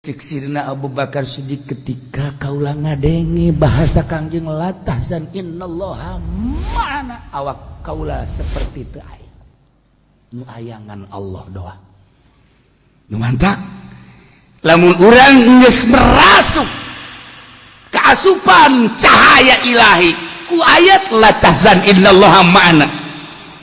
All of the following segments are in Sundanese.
Cek Sidina Abu Bakar Siddiq, ketika kaula ngadenge bahasa Kangjeng "La tahzan innallaha ma'ana", awak kaula seperti teu aya nu ayangan Allah doa. Nu mantak lamun urang geus merasuk keasupan cahaya ilahi ku ayat "La tahzan innallaha ma'ana",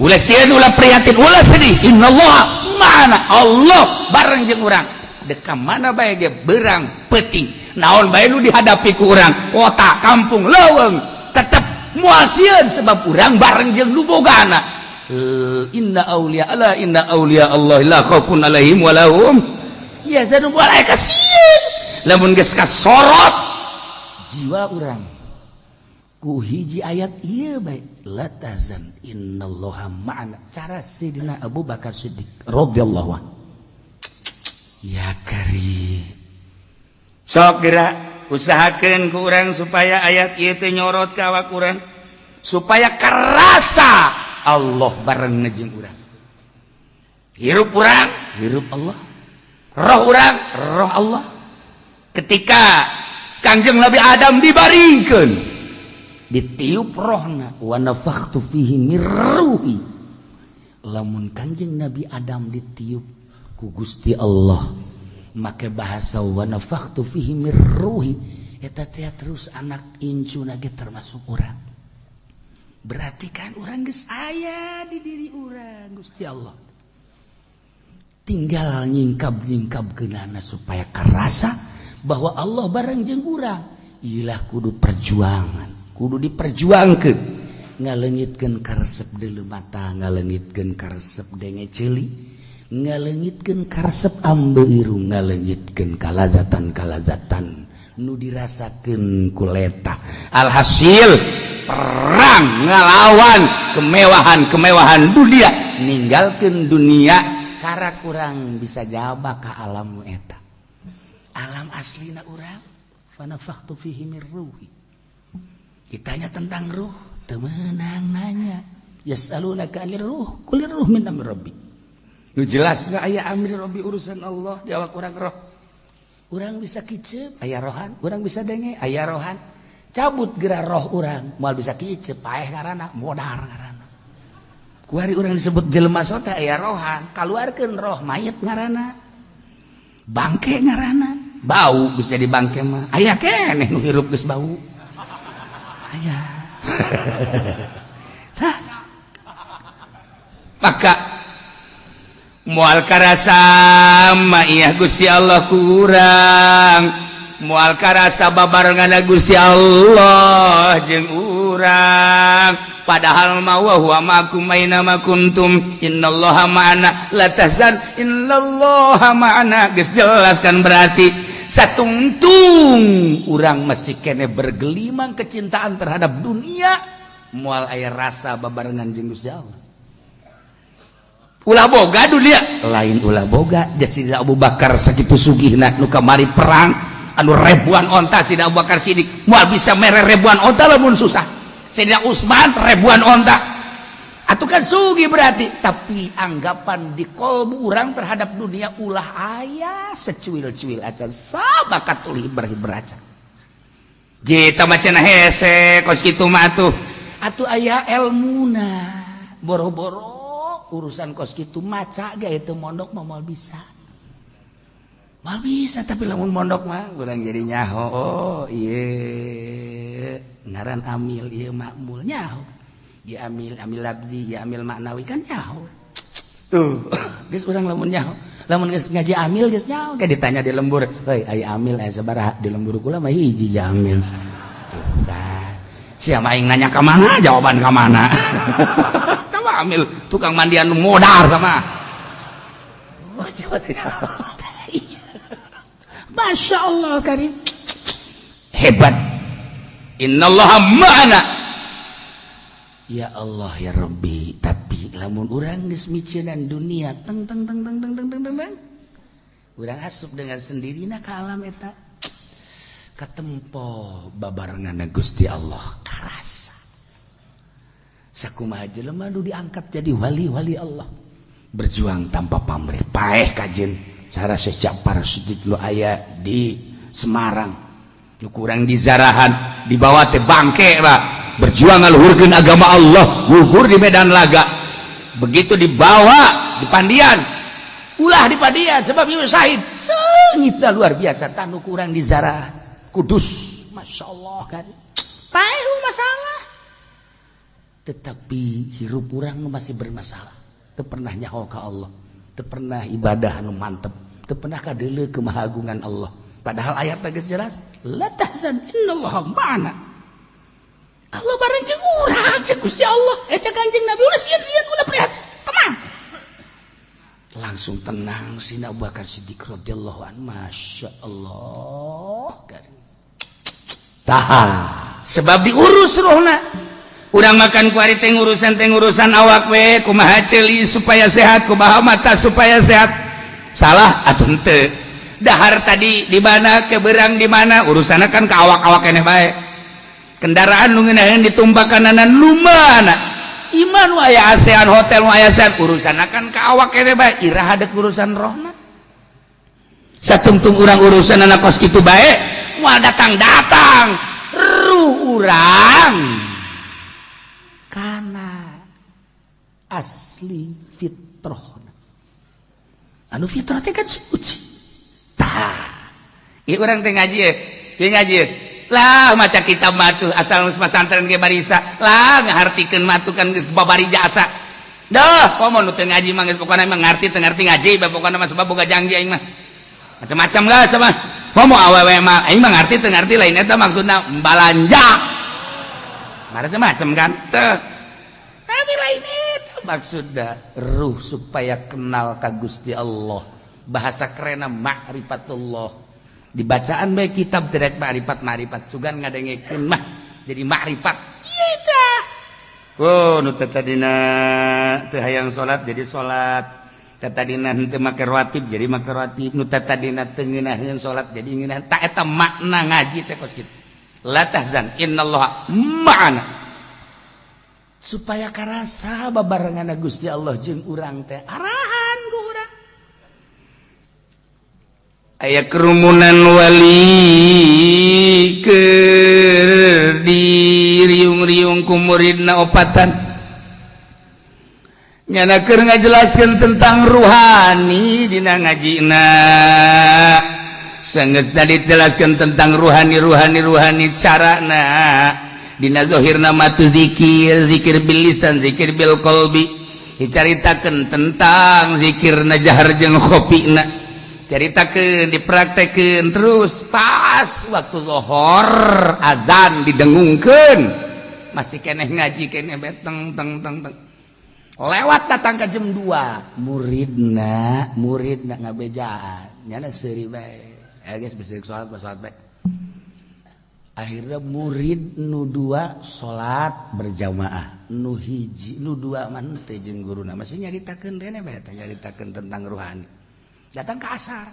ulah sieun, ulah prihatin, ulah sedih, innallaha ma'ana, Allah bareng jeung urang. Deka mana bae ge, berang peuting naon bae nu dihadapi ku urang, kota, kampung, leuweung, tetep moal sieun sebab urang bareng jeung nu bogana. Inna auliya ala inna auliya Allah la khaufun alaihim walahum yahzanun. Moal aya kasieun lamun geus kasorot jiwa urang ku hiji ayat ieu bae, "La tahzan innallaha ma'ana", cara Sidina Abu Bakar Siddiq radhiyallahu anhu. Ya kari. Sok gerak, usahakan ku urang supaya ayat ieu teh nyorot ka awak urang, supaya kerasa Allah bareng jeung urang. Hirup urang hirup Allah, roh urang roh Allah. Ketika Kangjeng Nabi Adam dibaringkeun, ditiup rohna, "Wa nafakhtu fihi mir ruhi". Lamun Kanjeng Nabi Adam ditiup ku Gusti Allah make bahasa "Wa nafakhtu fihi mir ruhi", eta teh terus anak incu ge termasuk urang. Berarti kan urang geus aya di diri urang Gusti Allah, tinggal nyingkap-nyingkap kenana supaya kerasa bahwa Allah bareng jeung urang. Ilah kudu perjuangan, kudu diperjuangkeun, ngaleungitkeun karesep deuleu mata, ngaleungitkeun karesep denge ceuli, ngaleungitkeun karesep ambe irung, ngaleungitkeun kalazatan-kalazatan nu dirasakeun ku letah. Alhasil perang ngalawan kemewahan-kemewahan dunia, ninggalkan dunia. Kara kurang bisa jawab ka alam eta, alam aslina urang. "Fanafakhtu fihi mir ruhi". Ditanya tentang ruh teu meunang nanya. "Yas'alunaka anir ruh qulir ruh min amri rabbi". Nu jelas nggak aya amri rabbi, urusan Allah di awak urang roh. Urang bisa kicep aya rohan, urang bisa denge aya rohan. Cabut geura roh urang, moal bisa kicep, paeh ngaranna, modar ngaranna. Kuari urang disebut jelema sota aya rohan, kaluarkeun roh, mayit ngaranna, bangke ngaranna, bau. Bisa jadi bangke mah aya keneh nu hirup geus bau, aya. Tah. Maka moal karasa maiyah Gusti Allah kurang, moal karasa babarengan Gusti Allah jeung urang. Padahal mah "Wa huwa ma'akum aina ma kuntum", innallaha ma'ana, "La tahzan innallaha ma'ana", geus jelas kan. Berarti satungtung urang masih kene bergelimang kecintaan terhadap dunia, moal aya rasa babarengan jeung Gusti Allah. Ulah boga dunia. Lain ulah boga. Jadi Abu Bakar sakitu sugihna, nu kamari perang anu ribuan onta, Sidina Abu Bakar Siddiq moal bisa mere ribuan onta lamun susah. Sidina Utsman ribuan onta atuh kan sugih berarti. Tapi anggapan di kolbu urang terhadap dunia ulah aya secuil-cuil acan, sama katuli berhiber acan. Jita macana hese kos kitu mah atuh. Atuh aya elmuna. Boro-boro urusan kos kitu, maca ge itu mondok mah moal bisa, moal bisa. Tapi lamun mondok mah urang jadi nyaho, oh iya ngaran amil, iya makmul, nyaho. Ya amil, amil labzi, ya amil maknawi, kan nyaho tuh. Geus urang lamun nyaho, lamun geus ngaji amil geus nyaho. Kayak ditanya di lembur, "Heuy, aya amil aya sabaraha?" "Di lembur kula mah hiji amil." Tuh kan, siapa aing nanya ka mana, jawaban ka mana. Sama amil tukang mandian modar sama. Oh, siapa? Masya Allah karim. Hebat. Innallaha ma'ana. Ya Allah ya Rabbi, tapi lamun urang geus miceunan dunia, teng teng teng teng teng teng teng teng teng, urang asup dengan sendirinya ke alam eta, katempo babarengan Gusti Allah, karasa. Sakumaha jelema nu diangkat jadi wali-wali Allah, berjuang tanpa pamrih, paeh kajen. Cara Syekh Ja'far Siddiq nu aya di Semarang, nu kurang di zarahan, dibawa teh bangke lah, berjuang ngaluhurkeun agama Allah, gugur di medan laga. Begitu dibawa di pandian, ulah di pandian sebab ieu syahid, seungitna luar biasa. Tanu kurang di zarah Kudus, Masya Allah kan paeh masalah, tetapi hirup urang masih bermasalah, teu pernah nyaho ka Allah, teu pernah ibadah anu mantep, teu pernah kadeuleu kemahagungan Allah. Padahal ayat geus jelas, la tahzan innallaha ma'ana. Allah bareng jeung urang, cek Gusti Allah, eh, cek Kanjeng Nabi, ulah sieun-sieun, ulah prihatin, tenang. Langsung tenang si Abu Bakar Siddiq radhiyallahu anhu. Masya Allah kan. Tahan sebab diurus rohna. Urang makan kuari teh urusan teh urusan awak we, kumaha ceuli supaya sehat, kumaha mata supaya sehat. Salah atau henteu? Dahar tadi di mana, keberang di mana, urusanna kan ke awak-awak keneh bae. Kendaraan nu ngeunaheun ditumpakanana nu mana, imah nu aya ASEAN, hotel nu aya ASEAN, urusanna kan ke awak keneh bae. Iraha dek urusan rohna? Satungtung urang urusan anak kos kitu bae, moal datang-datang ruh urang kana asli fitrah. Anu fitrah teh kan suci. Tah, ieu urang teh ngaji ye, ieu ngaji ye. Lah, maca kitab mah tuh asal geus pasantren ge barisa lah, ngahartikeun mah tuh kan geus babari jasa. Dah, komo nu teu ngaji mah geus pokona mah ngarti teu ngarti ngaji bae pokona mah, sebab boga janji aing mah macam-macam lah. Sama komo awewe mah, aing mah ngarti teu ngarti lain eta maksudna balanja macam-macam kan teh, tapi lain itu maksudna ruh supaya kenal ka Gusti Allah. Bahasa kerena ma'rifatullah. Dibacaan bae kitab tidak ma'rifat ma'rifat, sugan ngadengekeun mah jadi ma'rifat. Ieu tah, oh, nu tadina teu hayang salat jadi salat, tadina henteu make rawatib jadi make rawatib, nu tadina teu ngeunaheun salat jadi ngeunaheun. Tak eta makna ngaji teh kos kitu, la tahzan innallaha ma'ana, supaya karasa babarengan Gusti Allah jeung urang teh, arahan ku urang. Aya kerumunan wali keur diriung-riung ku muridna opatan. Nyana keur ngajelaskeun tentang ruhani dina ngajina. Sangat tadi jelaskan tentang ruhani, ruhani, ruhani, carana dina zahirna mah tu zikir, zikir bil lisan, zikir bil qalbi. Dicaritakeun tentang zikirna jahar jeung khofina, caritakeun, dipraktekeun terus. Pas waktu lohor adzan didengungkeun, masih keneh ngaji keneh beteng teng teng teng. Lewat datang ke jam 2, muridna muridna ngabejaan, nyana seuri bae. Eh guys, bisa sholat, sholat bae. Akhirnya murid nu dua sholat berjamaah, nu hiji, nu dua mah teu jeung guruna, masih nyaritakeun keneh bae teh, nyaritakeun tentang ruhani. Datang ke asar,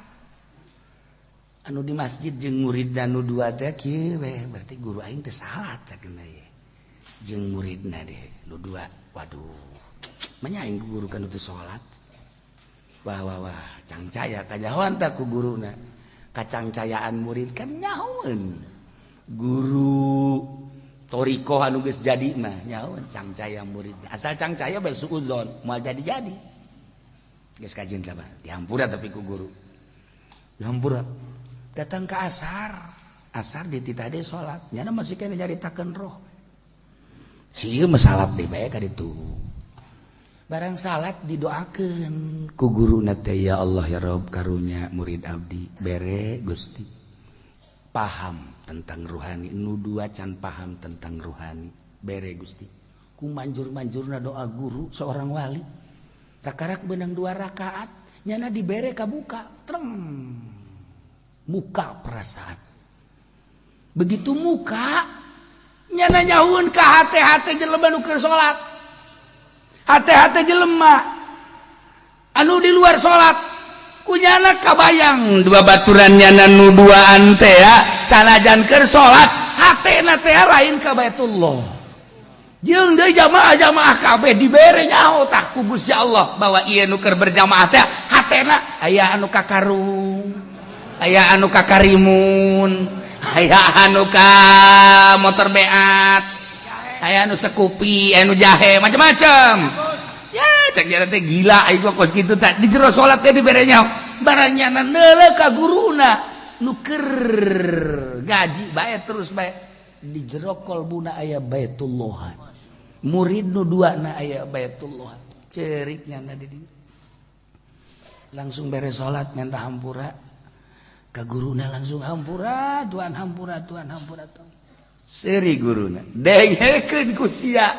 anu di masjid jeung murid dan nu dua teh kieu we, berarti guru aing teh salat cenah ye jeung muridna deh nu dua. Waduh, manya aing guru kan teu salat. Wah wah wah, cangcaya kanyahoan tah ku guruna. Kacangcayaan murid kan nyahoeun guru thoriqoh anu geus jadi mah nyahoeun cangcaya murid. Asal cangcaya bae, suudzon moal jadi-jadi. Geus kajian tah dihampura, tapi ku guru dihampura. Datang ke asar, asar dititah deui salat, nyana masih kena nyaritakeun roh. Si ieu mah salat deui bae ka ditu. Barang salat didoakeun ku guruna teh, ya Allah ya Rob, karunya murid abdi bere Gusti paham tentang ruhani, nu dua can paham tentang ruhani, bere Gusti. Ku manjur-manjurna doa guru seorang wali, takarak benang dua rakaat, nyana dibere kabuka treng muka perasaan. Begitu muka, nyana nyahueun ka hate-hate jelema nu keur salat, hate-hate jelema anu di luar salat, kunyana kabayang dua baturan nyana nu duaan teh ya, sanajan keur salat hatena teh lain ka Baitullah. Jeung deui jamaah-jamaah kabeh dibere nyaho tah ku Gusti Allah bahwa ieu nu keur berjamaah teh hatena aya anu ka karung, aya anu ka karimun, aya anu ka motor beat, aya anu sekupi, aya anu jahe, macam-macam. Ya cek jalan teh gila aing mah kos kitu tah di jero salat teh dibere nyaho. Barang nyana neuleuh ka guruna nu keur gaji bae terus bae di jero kolbuna aya Baitullah. Murid nu dua na aya Baitullah. Cerik nyana di dieu. Langsung beres salat minta hampura ka guruna, langsung hampura Tuhan, hampura Tuhan, hampura Tuhan. Seuri guruna dengekeun ku sia.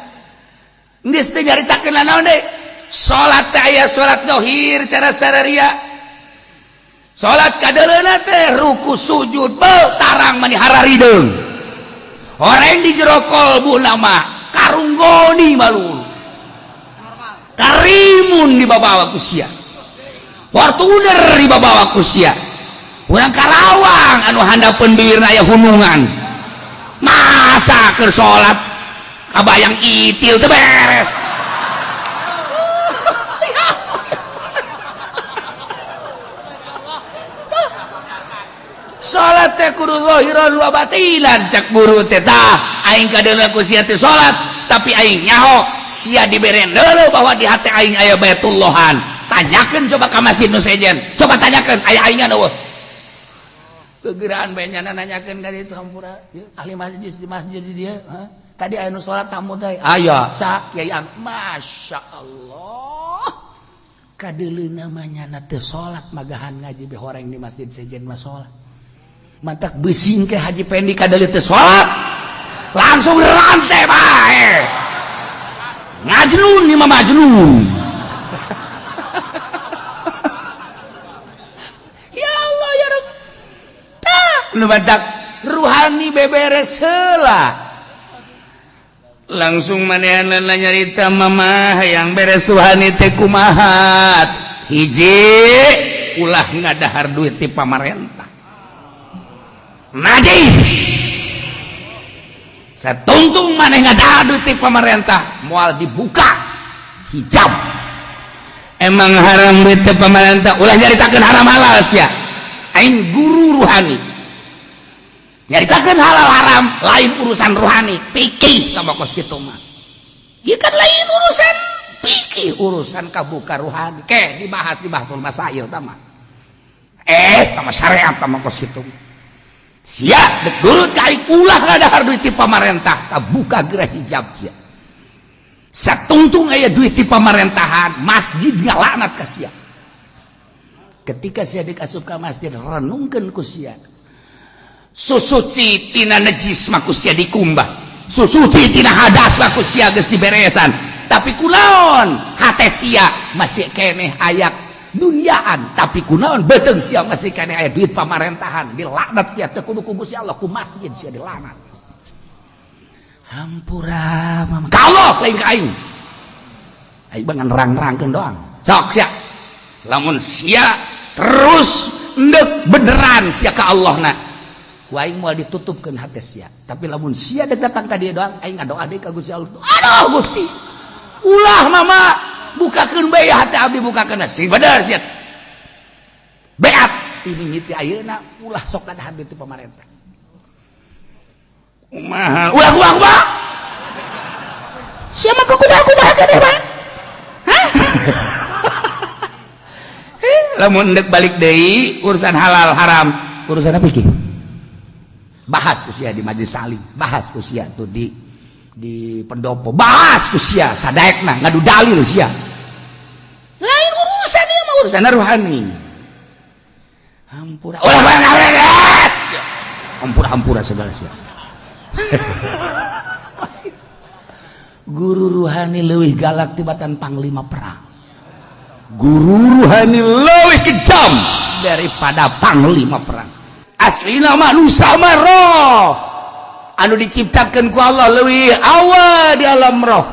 Geus teh nyaritakeun naon deui? Salat teh aya salat zahir cara sararia. Salat kadeuleuna teh ruku sujud beuh tarang mani hararideung. Orang di jero kolbuna mah karung goni malul. Karimun dibabawa ku sia. Fortuner dibabawa ku sia. Urang Karawang anu handapeun bibirna aya hunungan. Masa keur salat kabayang itil teu beres. Salat teh kudu zahiran wa batinan cak guru teh. Tah aing kadeuleu ku sia teh salat tapi aing nyaho sia dibere deuleu bahwa di hati aing aya Baitullahan. Tanyakeun coba ka masjid nu sejen, coba tanyakeun aya aingan eueuh. Kegeraan bae nyana nanyakeun ka ditu hampura ahli masjid di masjid di dieu. Tadi aya nu salat tamu teh aya sa kiai anu Masya Allah kadeuleu mah nyana teu salat magahan ngaji be horeng di masjid sejen mah salat. Mantak besing ke Haji Pendi kadeuleu teu salat langsung rantai bae ngajnun ni mah majnun. Ya Allah ya Rabb. Tah nu mantak ruhani beberes heula langsung manehanna nyarita mama hayang beres ruhani teh kumaha. Hiji ulah ngadahar duit ti pamarentah najis. Satungtung maneh ngadahar duit ti pamarentah moal dibuka hijab. Emang haram duit ti pamarentah ulah nyaritakeun haram halal sia. Aing guru ruhani nyaritakeun halal haram lain urusan ruhani fikih tama kos kitu mah. Ieu kan lain urusan fikih, urusan kabuka ruhani ke dibahas di Bahtul Masail tama. Tama syariat tama kos kitu. Sia dek durut ka aing ulah ngadahar duit ti pamarentah kabuka gerah hijab sia. Satungtung aya duit ti pamarentahan masjid ngalaknat ka sia. Ketika sia dikasup ka masjid renungkeun ku sia. Susuci tina najis mah ku sia dikumbah, susuci tina hadas mah ku sia geus diberesan, tapi kunaon hate sia masih keneh aya duniaan, tapi kunaon beuteung sia masih keneh aya duit pamarentahan dilaknat sia teu kudu ku Gusti Allah ku masjid sia dilaknat. Hampura mama ka Allah lain ka aing. Aing mah ngan nerang-nerangkeun doang. Sok sia lamun sia terus endek beneran sia ka Allah na ku aing moal ditutupkeun hate sia, tapi lamun sia dek datang ka dieu doang aing ngadoa deui ka Gusti Allah. Aduh Gusti ulah mama bukakeun bae hate abdi bukakeun sing bener sia beat ti mimiti ayeuna ulah sok kadahar duit ti pamarentah. Kumaha ulah kumaha kumaha sia mah kumaha kumaha gede mah. Hah? Lamun endek balik deui urusan halal haram urusan apa fikih bahas usia di majelis salim, bahas usia tuh di pendopo, bahas usia sadaekna ngadu dalil sia. Lain urusan ieu mah urusan ruhani. Hampura ulah hampura hampura segala sia. Guru ruhani leuwih galak tibatan panglima perang. Guru ruhani leuwih kejam daripada panglima perang. Aslina manusia mah roh anu diciptakeun ku Allah leuwih awal di alam roh.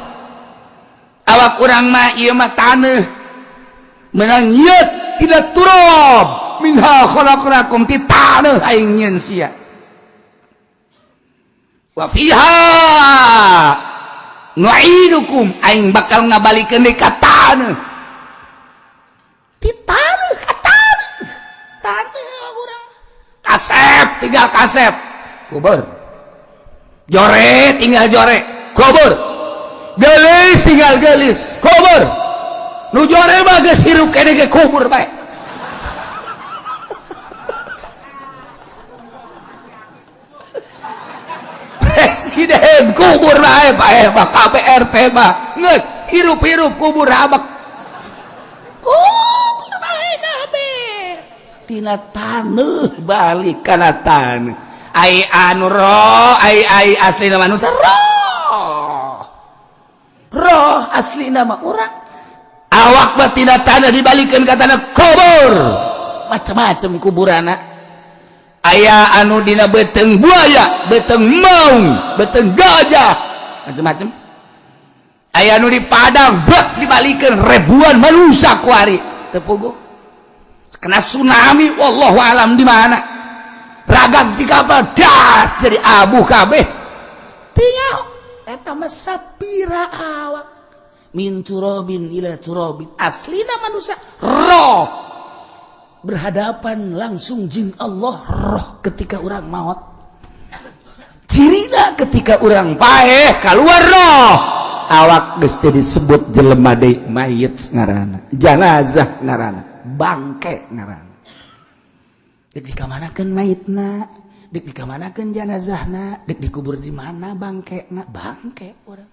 Awak urang mah ieu mah taneuh menang nyeut tina turab minha khalaqnakum ti taneuh aing nyeun sia. Wa fiha Nu'idukum aing bakal ngabalikeun deui ka taneuh. Ti taneuh ka taneuh. Taneuh urang. Kasep tinggal kasep. Kubur. Jore tinggal jore. Kubur. Gelis tinggal gelis. Kubur. Nu jore mah geus hirup keneh ge kubur bae. Presiden kubur bae bae mah KPRP mah geus hirup-hirup kubur abak. Kubur bae kabeh. Tina taneuh balik kana taneuh. Ai anu roh, ai ai aslina manusia roh. Roh aslina mah urang. Awak mah tina taneuh dibalikeun ka tanah kubur. Macam-macam kuburana. Aya anu dina beuteung buaya, beuteung maung, beuteung gajah, macam-macam. Aya anu di padang, bek dibalikeun ribuan manusia kuari teu puguh. Kena tsunami, wallahu alam di mana. Ragag di kapal, das jadi abu kabeh. Teu nyaho eta mah sapira awak. Min turabin ila turabin. Aslina manusia roh. Berhadapan langsung jin Allah roh ketika orang maut. Cirina ketika orang paeh keluar roh. Awak geus teu disebut jelema deui, mayit ngaranna, janazah ngaranna, bangke ngaranna. Dek dikamanakeun mayitna, dek dikamanakeun janazahna, dek dikubur di mana bangkena, bangke urang.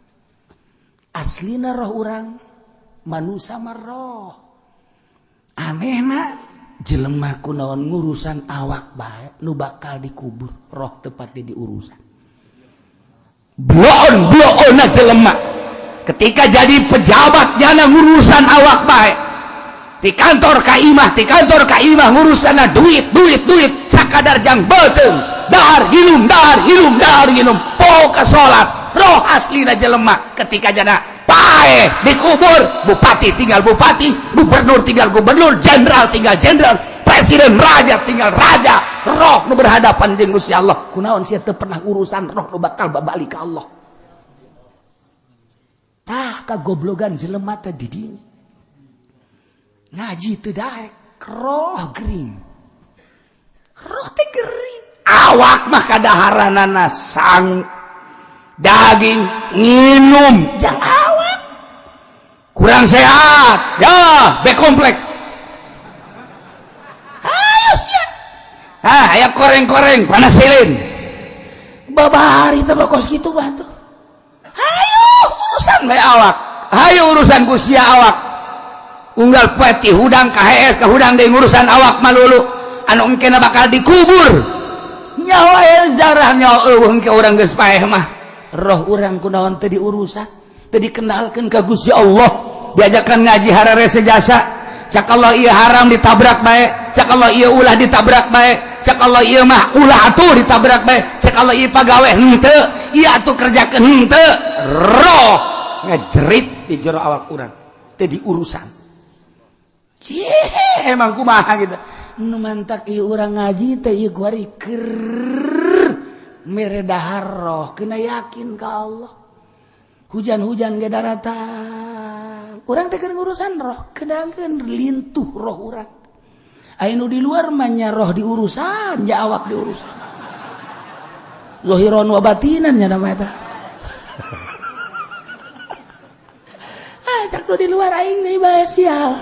Aslina roh urang manusia mah roh. Anehna jelema kunaon ngurusan awak bae nu bakal dikubur, roh tepatnya diurusan. Bloon bloonna jelema ketika jadi pejabat jana ngurusan awak bae. Di kantor ka imah, di kantor ka imah ngurusanna duit duit duit sakadar jang beuteung, dahar ginum dahar ginum dahar ginum, poho ka salat. Roh aslina jelema ketika jana paeh dikubur, bupati tinggal bupati, gubernur tinggal gubernur, jenderal tinggal jenderal, presiden raja tinggal raja. Roh nu berhadapan jeung Gusti Allah, kunaon sia teu pernah urusan roh nu bakal babalik ka Allah. Tah kagoblogan jelema teh di dinya. Ngaji teu daek, roh gering. Roh teh gering. Awak mah kadaharanana sang daging nginum jang awak kurang sehat ya B komplek. Ayo sia. Ah aya koreng-koreng panasilin. Babari teh kos kitu mah tuh. Hayu urusan bae awak. Hayu urusan ku sia awak. Unggal poe ti hudang ka hees ka hudang deui ngurusan awak malulu. Anu engkena bakal dikubur. Nyawa zarah nyawa eueuh engke urang geus paeh mah. Roh urang kunaon teu diurusan, teu dikenalkeun ka Gusti Allah, diajakan ngaji hararese jasa. Cak Allah ieu haram ditabrak bae, cak Allah ieu ulah ditabrak bae, cak Allah ieu mah ulah atuh ditabrak bae, cak Allah ieu pagawe henteu, ieu atuh kerjakeun henteu. Roh ngejerit di jero awak urang, teu diurusan. Cih, emang kumaha gitu. Nu mantak ieu urang ngaji teh ieu kuari keur mere dahar roh, kena yakin ka Allah. Hujan-hujan ge daratang. Urang teh keur ngurusan roh, keunangkeun lintuh roh urang. Aya nu di luar mah nya roh diurusan, nya awak diurusan. Zahiran wa batinan nya nama eta. Ah, cak nu di luar aing deui bae sial.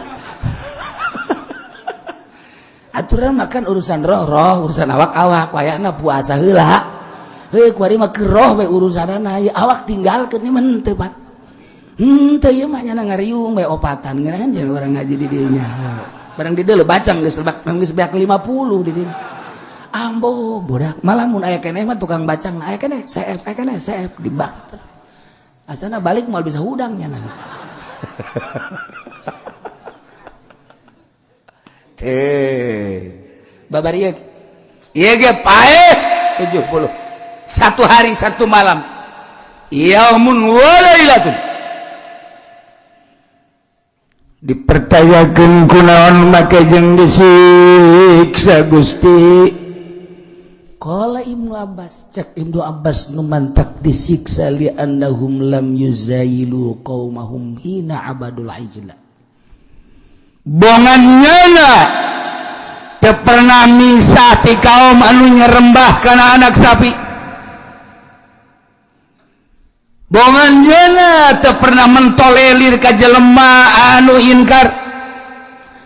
Aturan makan urusan roh, roh urusan awak-awak, wayahna puasa heula. Heuh kuari mah keur roh we urusanana, ieu awak tinggalkeun ieu mah henteu Pak. Henteu ieu mah nya ngariung we opatan ngeunaheun jeung urang ngaji di dieu nya. Barang di dieu bacang geus lebak geus beak 50 di dieu. Ambo bodak malah mun aya keneh mah tukang bacang aya keneh seep aya keneh seep dibak. Asana balik moal bisa hudang nya. Babar ieu ieu ge paeh 70 satu hari satu malam yaumun wa lailatun dipertayakeun kunaon make jeung disiksa Gusti. Qala Ibnu Abbas, cek Ibnu Abbas nu mantak disiksa li annahum lam yuzayilu qaumahum hina abadul ijla. Bongan nyana teu pernah misah ti kaum anu nyerembah kana anak sapi. Bongan nyana teu pernah mentolelir ka jelema anu inkar.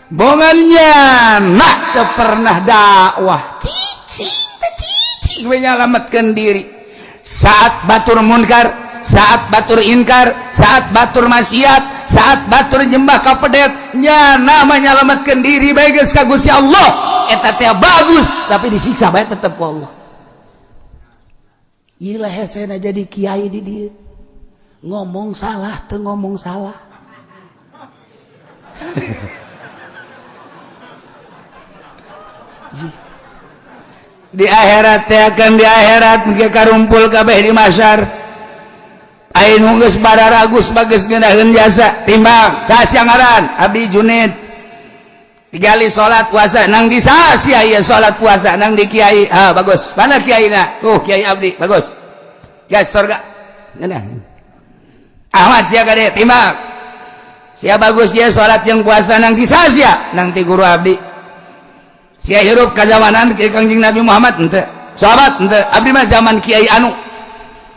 Bongan nyana teu pernah dakwah. Cicing cicing we nyalametkeun diri. Saat batur munkar, saat batur inkar, saat batur maksiat, saat batur nyembah ka pedet, nyana menyelamatkan diri bae geus ka Gusti Allah. Eta teh bagus, tapi disiksa bae tetep ku Allah. Ieu lah hesena jadi kiai di dieu. Ngomong salah teu ngomong salah. Di akhirat teh akan di akhirat engke karumpul kabeh di mahsyar. Ayeuna geus bararagus bagus ngeunaheun jasa timbang saha ngaran Abdi Junid digali salat puasa nang di saha ieu salat puasa nang di kiai. Ah bagus, mana kiaina? Tuh kiai abdi bagus. Gas surga. Ngeunaheun. Ahmad sia kade timbang. Sia bagus ieu salat jeung puasa nang di saha sia? Nang ti guru abdi. Sia hirup ka zamanan ke Kangjeng Nabi Muhammad henteu. Sahabat henteu. Abdi mah zaman kiai anu.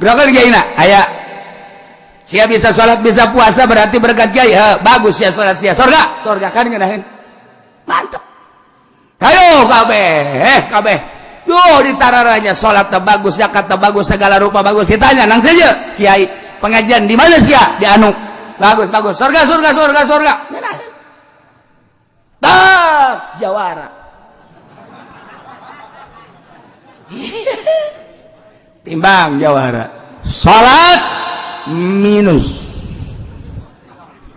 Berapa kiaina? Aya. Sia bisa salat bisa puasa berarti berkat kiai. Heh, bagus sia salat sia. Surga, surga kan ngeunaheun. Mantep. Hayo kabeh, kabeh. Duh ditararanya salat teh bagus, zakat teh bagus, segala rupa bagus. Ditanya nang saja kiai, pengajian di mana sia? Di anu. Bagus, bagus. Surga, surga, surga, surga. Ngeunaheun. Tak jawara. Timbang jawara. Salat minus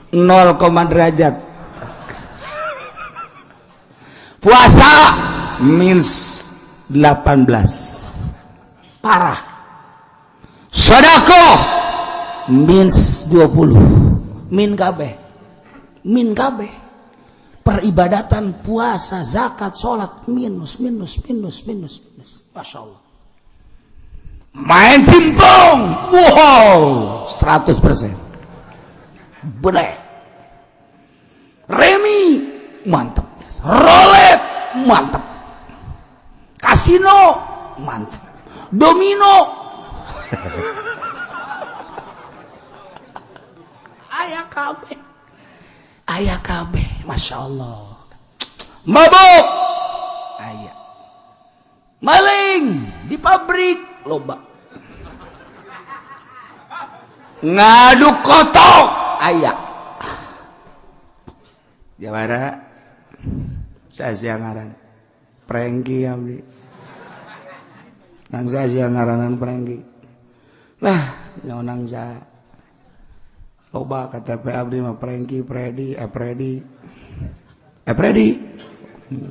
0, derajat. Puasa minus 18. Parah. Sedekah minus 20. Min kabeh. Min kabeh. Peribadatan, puasa, zakat, salat minus minus minus minus minus. Masya Allah. Main simpong, wow, 100%. Boleh. Remi, mantep. Rolet, mantep. Kasino, mantep. Domino, ayah kabeh, ayah kabeh, masya Allah. Mabuk, ayah. Maling di pabrik, loba. Ngaduk kotok, ayah. Jawara, saya ngaran Prengki abdi. Nang saya ngaranan Prengki. Lah, nang saya loba KTP abdi mah Prengki, Predi, Predi. Predi.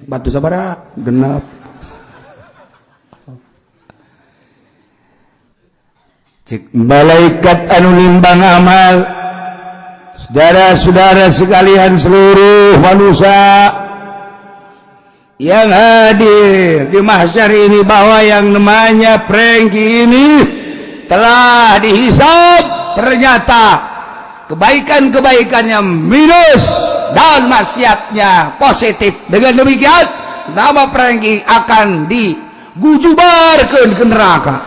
Batu sabara genep. Cek malaikat anu nimbang amal. Saudara-saudara sekalian seluruh manusia yang hadir di mahsyar ini, bahwa yang namanya Prengki ini telah dihisab, ternyata kebaikan-kebaikannya minus dan maksiatnya positif. Dengan demikian nama Prengki akan digujubarkan ke neraka.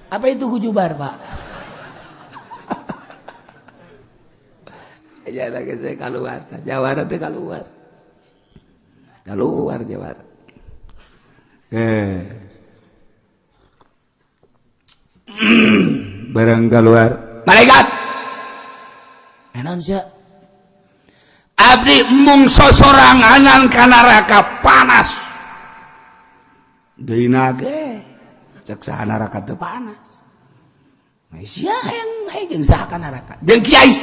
Apa itu gujubar, Pak? Ya lagi saya keluar, jawara teh keluar. Keluar jawara. Barang keluar. Malaikat. Enaon sia? Abdi mung sosoranganan ka neraka panas. Deui nage cek saha neraka teu panas. Sia hayang hayang saha ka neraka? Jeung kiai.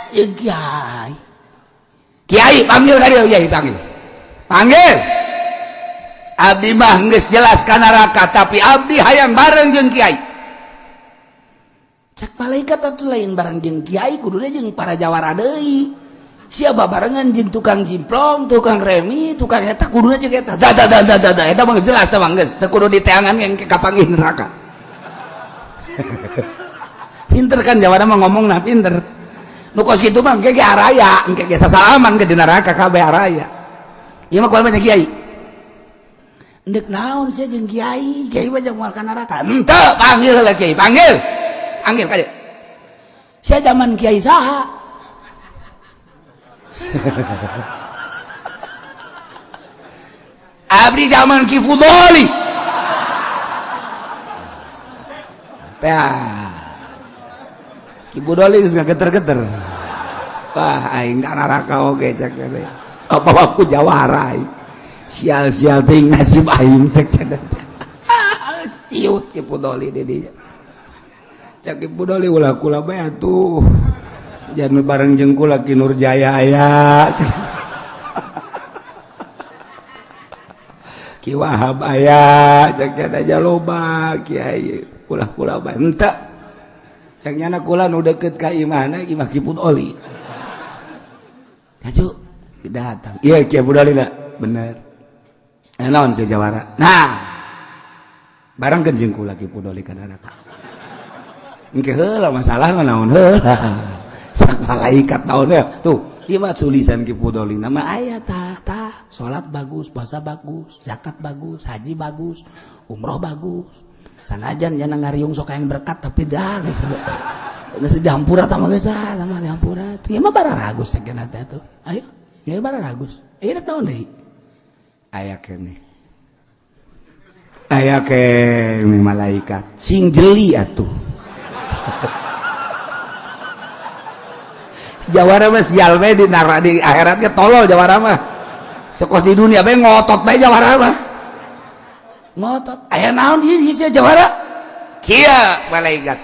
Jeung kiai. Kiai panggil ka dieu, kiai panggil. Panggil. Abdi mah geus jelas ka neraka, tapi abdi hayang bareng jeung kiai. Cek malaikat atuh lain bareng jeung kiai, kuduna jeung para jawara deui. Sia babarengan jeung tukang jimplong, tukang remi, tukang eta kuduna jeung eta. Da da da da da, eta mah jelas tah mah geus teu kudu diteangan yang kapanggih neraka. Pinter kan jawara mah ngomongna pinter. Nu kos kitu mah engke ge araya, engke ge sasalaman ke di neraka kabeh araya. Ieu mah kumaha kiai? Ndek naon sia jeung kiai? Kiai mah jeung moal ka neraka. Henteu, panggil heula kiai, panggil. Panggil ka dieu. Sia zaman kiai saha? Abdi zaman Ki Fudoli. Tah. Ki Fudoli geus ngageter-geter. Wah, aing ka neraka oge cek teh. Apa aku jawara aing. Sial-sial ting nasib aing cek teh. Ciut Ki Fudoli di dinya. Cek Ki Fudoli ulah kula bae atuh. Jangan bareng jeung kula Ki Nurjaya aya. Ki Wahab aya, cek aja loba kiai kula-kula bae henteu. Cek nyana kula nu deukeut ka imahna imah Ki Fudoli. Hayu datang. Iya Ki Fudoli na, bener. Naon si jawara. Nah, barengkeun jeung kula Ki Fudoli ka neraka. Engke heula masalahna naon heula. Sak malaikat naon ya. Tuh, ieu mah tulisan Ki Fudoli nama aya tah tah, salat bagus, puasa bagus, zakat bagus, haji bagus, umroh bagus. Sanajan nya ngariung sok hayang berkat tapi dah geus geus dihampura tah mah geus sama dihampura. Ieu mah bararagus sakeuna teh tuh. Ayo, ieu bararagus. Ieu naon deui? Aya keneh. Aya keneh malaikat. Sing jeli atuh. Jawara mah sial bae di neraka di akhirat ge tolol jawara mah. Sekos di dunia bae ngotot bae jawara mah. Ngotot. Aya naon di sia jawara? Kieu malaikat.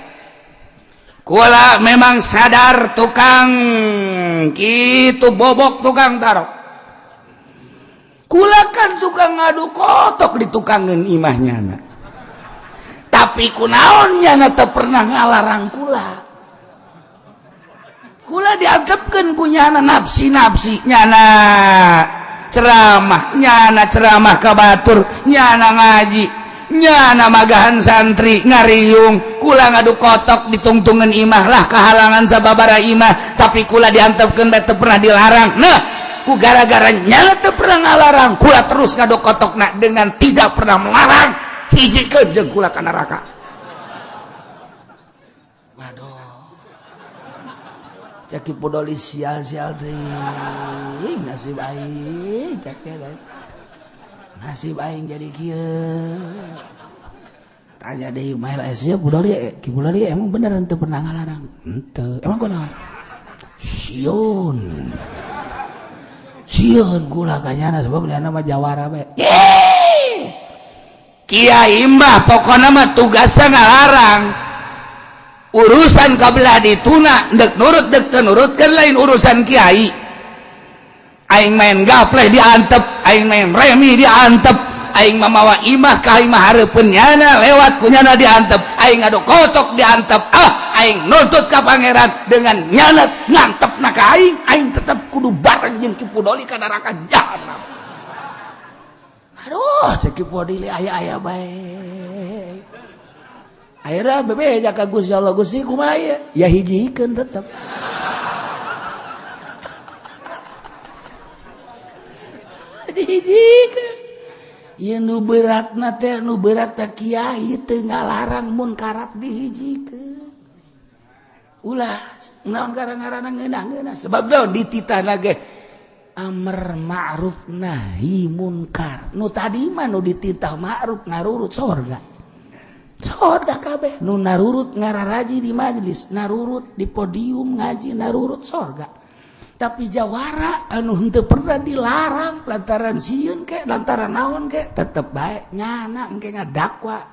Kula memang sadar tukang kitu bobok tukang tarok. Kula kan tukang ngadu kotok di tukangeun imahnya na. Tapi kunaon nyana teu pernah ngalarang kula. Kula diantepkeun ku nyana nafsi-nafsi nyana ceramah, nyana ceramah ka batur, nyana ngaji, nyana magahan santri ngariung, kula ngadu kotok ditungtungan imah lah kehalangan sababara imah, tapi kula diantepkeun teu pernah dilarang. Nah, ku gara-gara nyana teu pernah ngalarang, kula terus ngadu kotokna dengan tidak pernah melarang, hijikeun jeung kula ka neraka. Waduh. Cek Ki Fudoli sial-sial teuing nasib aing cek nasib aing jadi kieu. Tanya deui mael sia Fudoli, Ki Fudoli emang bener henteu pernah ngalarang? Henteu. Emang kunaon? Sieun. Sieun kula ka nyana sebab nyana mah jawara bae. Kiai mah pokona mah tugasna ngalarang. Urusan kabelah dituna dek nurut dek teu nurut kan lain urusan kiai. Aing main gapleh diantep, aing main remi diantep, aing mamawa imah ka imah hareupeun nyana lewat ku nyana diantep, aing ngadu kotok diantep, ah aing nuntut ka pangeran dengan nyana ngantepna ka aing, aing tetep kudu bareng jeung Ki Fudoli ka neraka jahanam. Aduh, cek Ki Fudoli aya-aya bae. Akhirnya bebeja ka Gusti Allah, Gusti kumaha ieu? Ya hijikeun tetep. Dihijikeun. Ieu nu beratna teh nu berat teh kiai teu ngalarang munkarat dihijikeun. Ulah naon gara-garana ngeunah-ngeunah sebab naon dititahna ge amar ma'ruf nahi munkar. Nu tadi mah nu dititah ma'ruf ngarurut sorga. Sorga kabeh nu narurut ngararaji di majelis, narurut di podium ngaji, narurut sorga. Tapi jawara anu henteu pernah dilarang lantaran sieun ke lantaran naon ke tetep bae nyana engke ngadakwa.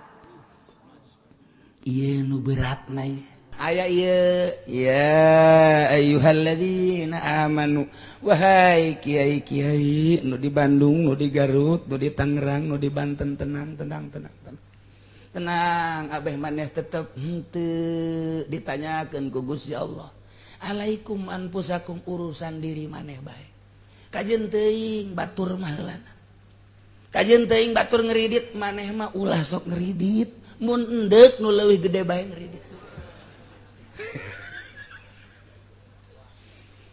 Ieu nu beratna ieu. Aya ieu ya ayyuhalladzina amanu wahai kiai-kiai nu di Bandung, nu di Garut, nu di Tangerang, nu di Banten, tenang tenang tenang tenang. Tenang abeh maneh tetep henteu ditanyakeun ku Gusti Allah. Alaikum anfusakum, urusan diri maneh bae. Kajeun teuing batur mah heulana. Kajeun teuing batur ngeridit, maneh mah ulah sok ngeridit. Mun endeuk nu leuwih gede bae ngeridit.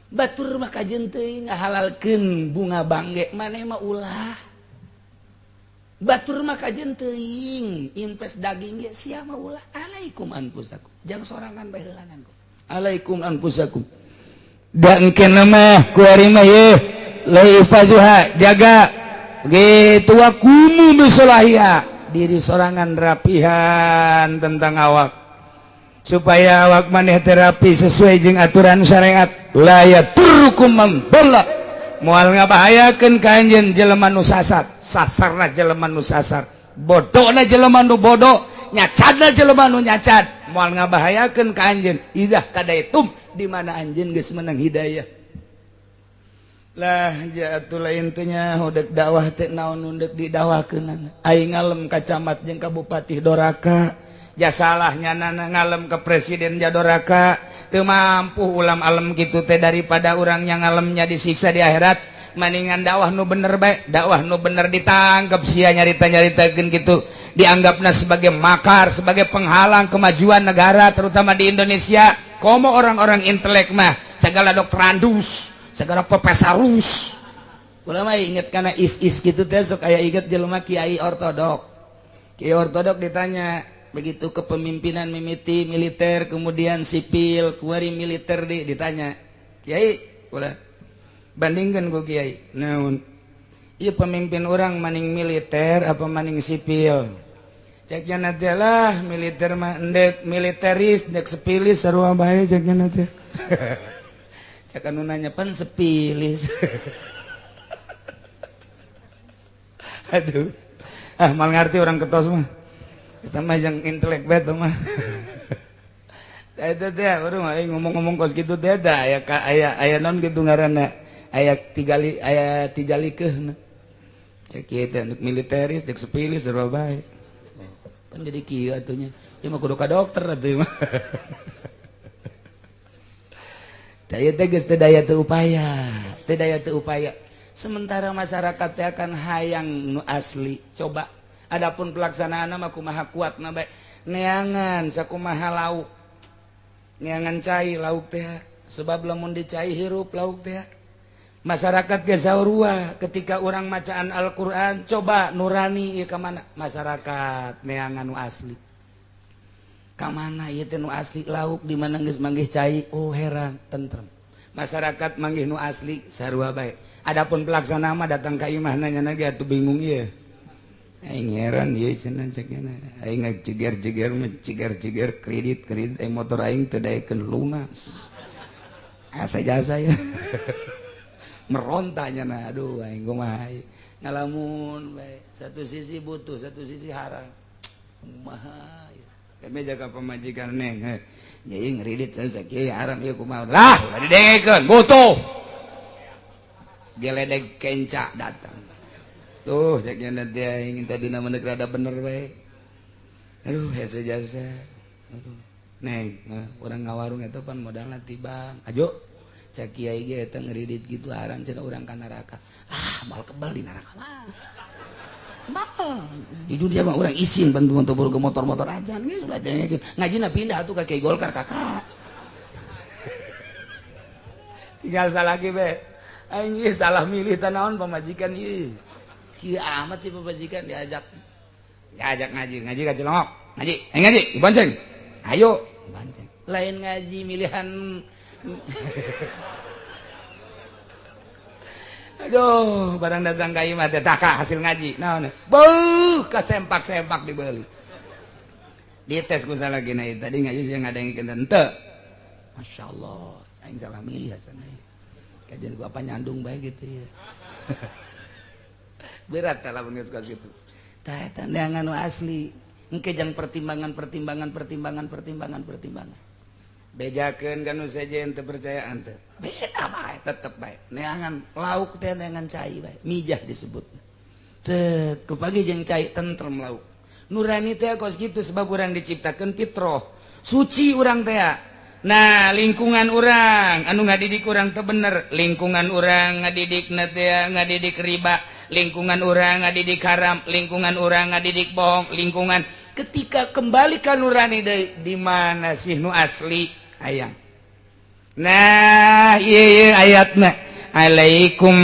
Batur mah kajeun teuing ngahalalkeun bunga bangge, maneh mah ulah. Batur mah kajeun teuing invest daging ge sia mah ulah. Alaikum anfusakum, jang sorangan bae heulanan ku. Alaikum anfusakum. Da engkeuna mah ku ari mah yeuh laifazuha, jaga gitu wa kumu bisolahia, diri sorangan rapihan tentang awak supaya awak maneh terapi sesuai jeung aturan syariat. La yaturrukum man dhalla, moal ngabahayakeun ka anjeun jelema nu sasar, sasarna jelema nu sasar, bodona jelema nu bodoh, nyacadna jelema nu nyacad, moal ngabahayakeun ka anjeun idzah kadaitum, di mana anjeun geus menang hidayah. Lah jatuh intinya hodek dakwah teh naon nu deuk didakwakeunana. Aing ngalem ka camat jeung ka bupati doraka, ja salahnya nana ngalem ke presiden ja doraka. Teu mampu ulam alem gitu teh, daripada urang yang ngalemnya disiksa di akhirat, maningan dakwah nu bener bae. Dakwah nu bener ditangkep sia nyarita-nyaritakeun gitu, dianggapna sebagai makar, sebagai penghalang kemajuan negara terutama di Indonesia. Komo orang-orang intelek mah segala doktorandus, segala profesorus. Kula mah inget kana is-is gitu teh sok aya inget jelema kiai ortodok. Kiai ortodok ditanya begitu kepemimpinan mimiti militer kemudian sipil, kuari militer di ditanya, "Kiai, kula bandingkan ku kiai. Naon? Ieu pemimpin orang maning militer apa maning sipil?" Ceknya nanti lah militer mah endek militeris, endek sepilis sarua bae ceknya nanti. Cek anu nanya pan sepilis. Aduh. Ah mal ngerti orang ketos mah. Kita mah yang intelek bet mah. Eta teh baru ngomong-ngomong kos kitu teh da aya aya aya non kitu ngaranna. Aya tigali aya tijalikeuhna. Cek ieu teh militeris dek sepilis sarua bae. Pan jadi kieu atunya. Ieu mah kudu ka dokter atuh mah. Daya teh geus teu daya teu upaya, teu daya teu upaya. Sementara masyarakat teh akan hayang nu asli. Coba adapun pelaksanaan mah kumaha kuatna bae. Neangan sakumaha lauk. Neangan cai lauk teh, sebab lamun dicai hirup lauk teh. Masyarakat ge saurua ketika urang macaan Al-Qur'an, coba nurani ieu ka mana? Masyarakat neangan nu asli. Ka mana ieu teh nu asli lauk di mana geus manggih cai, oh heran tentrem. Masyarakat manggih nu asli sarua bae. Adapun pelaksana mah datang ka imah nanya ge atuh bingung ieu. Aing heran ieu cenah cek nya. Aing ngajeger-jeger mah jeger-jeger kredit-kredit aing motor aing teu daekeun lunas. Asa jasa ya. Merontanya nah, aduh aing kumaha ngalamun bae. Satu sisi butuh, satu sisi haram. Kumaha kami jaga pemajikan neng, jadi ngeridit sakieu haram ieu kumaha lah, ulah didengekeun butuh. Geledek kenca datang. Tuh cek nya nanti aing tadi nama rada bener bae. Aduh hese jasa. Aduh neng, urang ngawarung eta pan modalna tibang. Ajo cek kiai ge eta ngeridit gitu haram cenah urang ka neraka. Ah moal kebal di neraka mah. Kebal. Di dunia mah urang isin bantu untuk ke motor-motor aja geus ulah dengekeun. Ngajina pindah atuh ka Kiai Golkar kakak. Tinggal salah lagi be. Aing ieu salah milih teh naon pamajikan ieu. Kieu amat sih pamajikan diajak. Diajak ngaji, ngaji ka Cilongok. Ngaji, aing ngaji, dibonceng. Ayo, bonceng. Lain ngaji milihan. Aduh, barang datang ka imah teh taka hasil ngaji. Naon? Beuh, kasempak-sempak dibeli. Dites ku salah gina tadi ngaji sih ngadengkeun henteu. Masyaallah, aing salah milih hasan. Kajian gua apa nyandung bae gitu ya. Berat tah lamun geus kitu. Tah eta neangan nu asli. Engke jang pertimbangan pertimbangan pertimbangan pertimbangan pertimbangan. Bejakeun ka nu sejen teu percayaan teh. Beda bae tetep bae. Neangan lauk teh neangan cai bae. Mijah disebut. Teu kupagi jeung cai tentrem lauk. Nurani teh kos kitu sebab urang diciptakeun fitrah. Suci urang teh. Nah, lingkungan urang anu ngadidik urang teu bener, lingkungan urang ngadidik teh ngadidik riba, lingkungan urang ngadidik haram, lingkungan urang ngadidik bohong, lingkungan ketika kembali ka nurani deui, di mana sih nu asli hayang. Nah, ieu ieu ayatna alaikum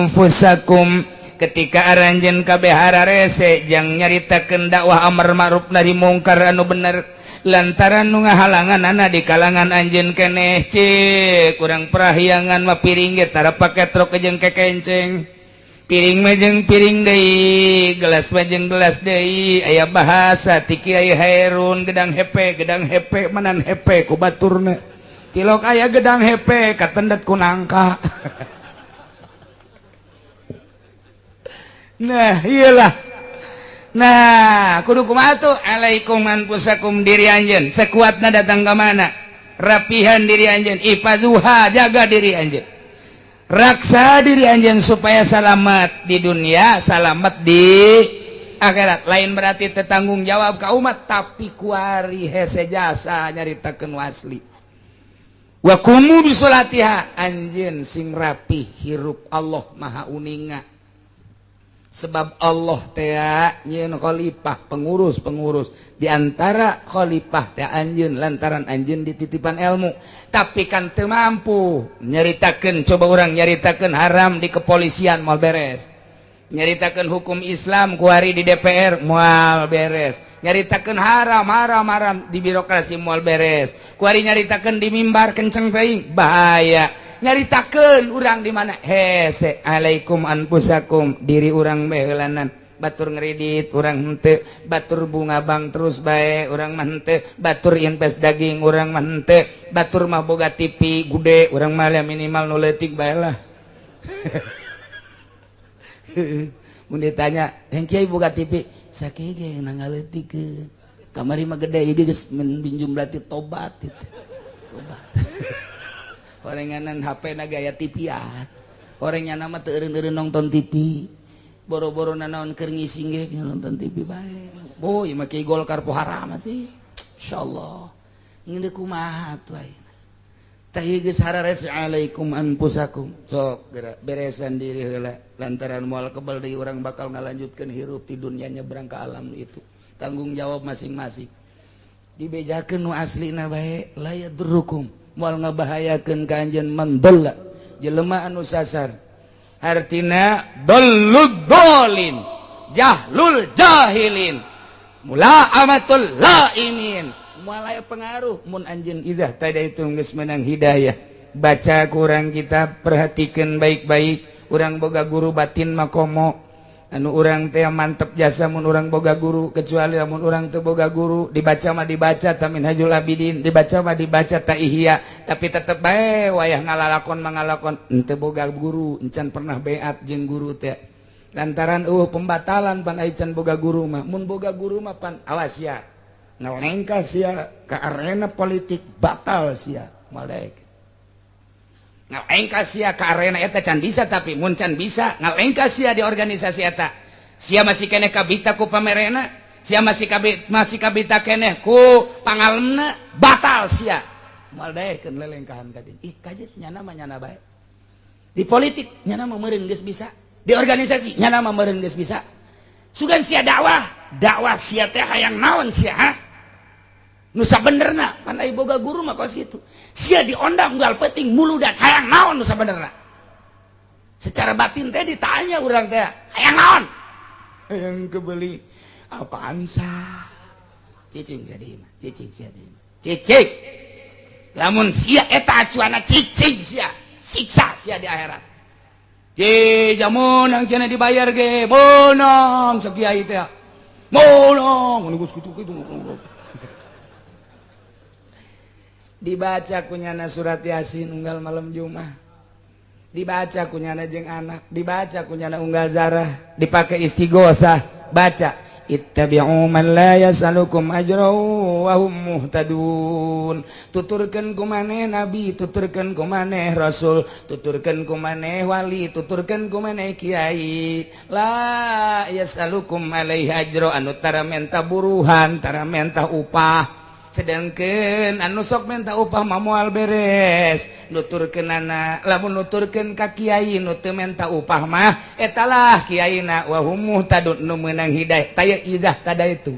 anfusakum. Ketika aranjeun kabeh hararese jang nyaritakeun dakwah amar ma'ruf nahi mungkar anu bener, lantaran nu ngahalangan anak di kalangan anjeun keneh, cek kurang prahyangan mah piring ge tara pake truk jeung kekenceng, piring mah jeung piring deui, gelas mah jeung gelas deui. Aya bahasa ti Kiai Hairun, gedang hepe, gedang hepe menan hepe ku baturna, tilok aya gedang hepe katendet ku nangka. Nah, iyalah. Nah, kudu kumaha tuh? Alaikum anfusakum, diri anjeun sekuatna datang ke mana, rapihan diri anjeun, ifazuha, jaga diri anjeun, raksa diri anjeun supaya selamat di dunia, selamat di akhirat. Lain berarti tetanggung jawab ka umat, tapi kuari hese jasa nyaritakeun asli. Wa qumu bisolatiha, anjeun sing rapi hirup, Allah Maha uninga. Sebab Allah teh nyieun khalifah, pengurus-pengurus di antara khalifah teh anjeun, lantaran anjeun dititipan ilmu, tapi kan teu mampu nyaritakeun. Coba urang nyaritakeun haram di kepolisian, moal beres. Nyaritakeun hukum Islam kuari di DPR, moal beres. Nyaritakeun haram haram haram di birokrasi, moal beres. Kuari nyaritakeun di mimbar kenceng teuing, bahaya. Nyaritakeun urang di mana hese. Alaikum anfusakum, diri urang baheulanan. Batur ngeridit, urang henteu. Batur bunga bank terus bae, urang mah henteu. Batur invest daging, urang mah henteu. Batur mah boga TV gede, urang mah minimal nu leutik bae lah. Mun ditanya, "Yang kiai boga TV?" "Sakieu ge ngaleutikeun kamari mah gede, ieu geus minjum, berarti tobat itu tobat." Orenganan HP na gaya TV-an, orangnya nama teu eureun-eureun nonton TV, boro-boro nanaon keur ngising ge nonton TV bae. Boy mah kiai Golkar po haram sih, insyaallah ngeundeuk kumaha tuh ayeuna tah ieu geus harares. Alaikum anfusakum, sok geura beresan diri heula, lantaran moal kebal deui urang bakal ngalanjutkeun hirup di dunia, nyebrang ke alam itu tanggung jawab masing-masing. Dibejakeun nu aslina bae. La yadurrukum, moal ngabahayakeun ka anjeun, man dhalla, jelema anu sasar, artina dallud dolin, jahlul jahilin, mula amatul laimin. Moal aya pengaruh mun anjeun idzah tada itu geus menang hidayah. Baca kurang kita perhatikan baik-baik. Urang boga guru batin makomo anu urang teh mantep jasa mun urang boga guru, kecuali lamun urang teu boga guru, dibaca mah dibaca ta Minhajul Abidin, dibaca mah dibaca ta Ihya, tapi tetep bae wayah ngalalakon mangalakon henteu boga guru, encan pernah beat jeung guru teh, lantaran pembatalan pan ai can boga guru mah. Mun boga guru mah pan awas ya, ngelengkah sia ke arena politik, batal sia, malek ngalengkah sia ke arena eta can bisa, tapi mun can bisa ngalengkah sia di organisasi eta, sia masih keneh kabita ku pamerena, sia masih kabita keneh ku pangalemna, batal sia, moal daekeun lelengkahan ka dieu. Ih, kajet nyana mah nyana bae di politik, nyana mah meureun geus bisa di organisasi, nyana mah meureun geus bisa. Sugan sia dakwah, dakwah sia teh hayang naon sia, ha? Nu sabenerna pan ai boga guru mah kos kitu. Sia diondang unggal penting muludan hayang naon nu sabenerna. Secara batin teh ditanya urang teh hayang naon? Hayang kebeli apaan sah? Cicing jadi mah, cicing sia deui mah. Cicing. Lamun sia eta acuana, cicing sia, siksa sia di akhirat. Ye jamun yang cenah dibayar ge, bonang cek kiai teh. Bonang, geus kitu-kitu. Dibaca kunyana surat Yasin unggal malam Jumat, dibaca kunyana jeung anak, dibaca kunyana unggal zarah, dipakai istighosah, baca ittabi'u man la yas'alukum ajra wa hum muhtadun. Tuturkeun ku maneh nabi, tuturkeun ku maneh rasul, tuturkeun ku maneh wali, tuturkeun ku maneh kiai, la yas'alukum alaihi ajra, anu tara menta buruhan, tara menta upah. Sedangkan anu sok minta upah mah moal beres nuturkeunana. Lamun nuturkeun ka kiai nu teu minta upah mah, etalah kiaina wa hum muhtadun, nu meunang hidayah. Taya idah tadaitu,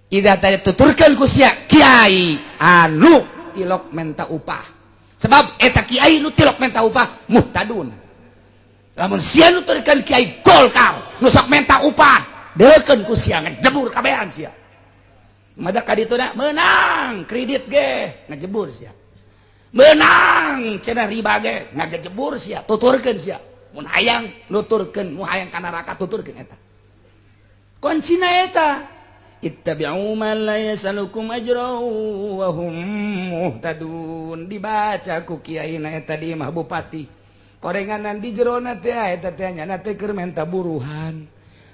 idah tadi tuturkeun ku sia kiai anu tilok minta upah, sebab eta kiai nu tilok minta upah muhtadun. Lamun sia nuturkeun kiai Golkar nu sok minta upah, deukeun ku sia ngejebur kabehan sia. Mada ka ditu menang kredit ge ngejebur sia, menang cenah riba ge ngagejebur sia. Tuturkeun sia mun hayang nuturkeun, mu hayang ka neraka, tuturkeun eta kuncina eta. Ittabi'u man la yasalukum ajra wa hum muhtadun. Dibaca ku kiai na eta di imah bupati, korenganan di jerona teh eta teh nya teh keur menta buruhan.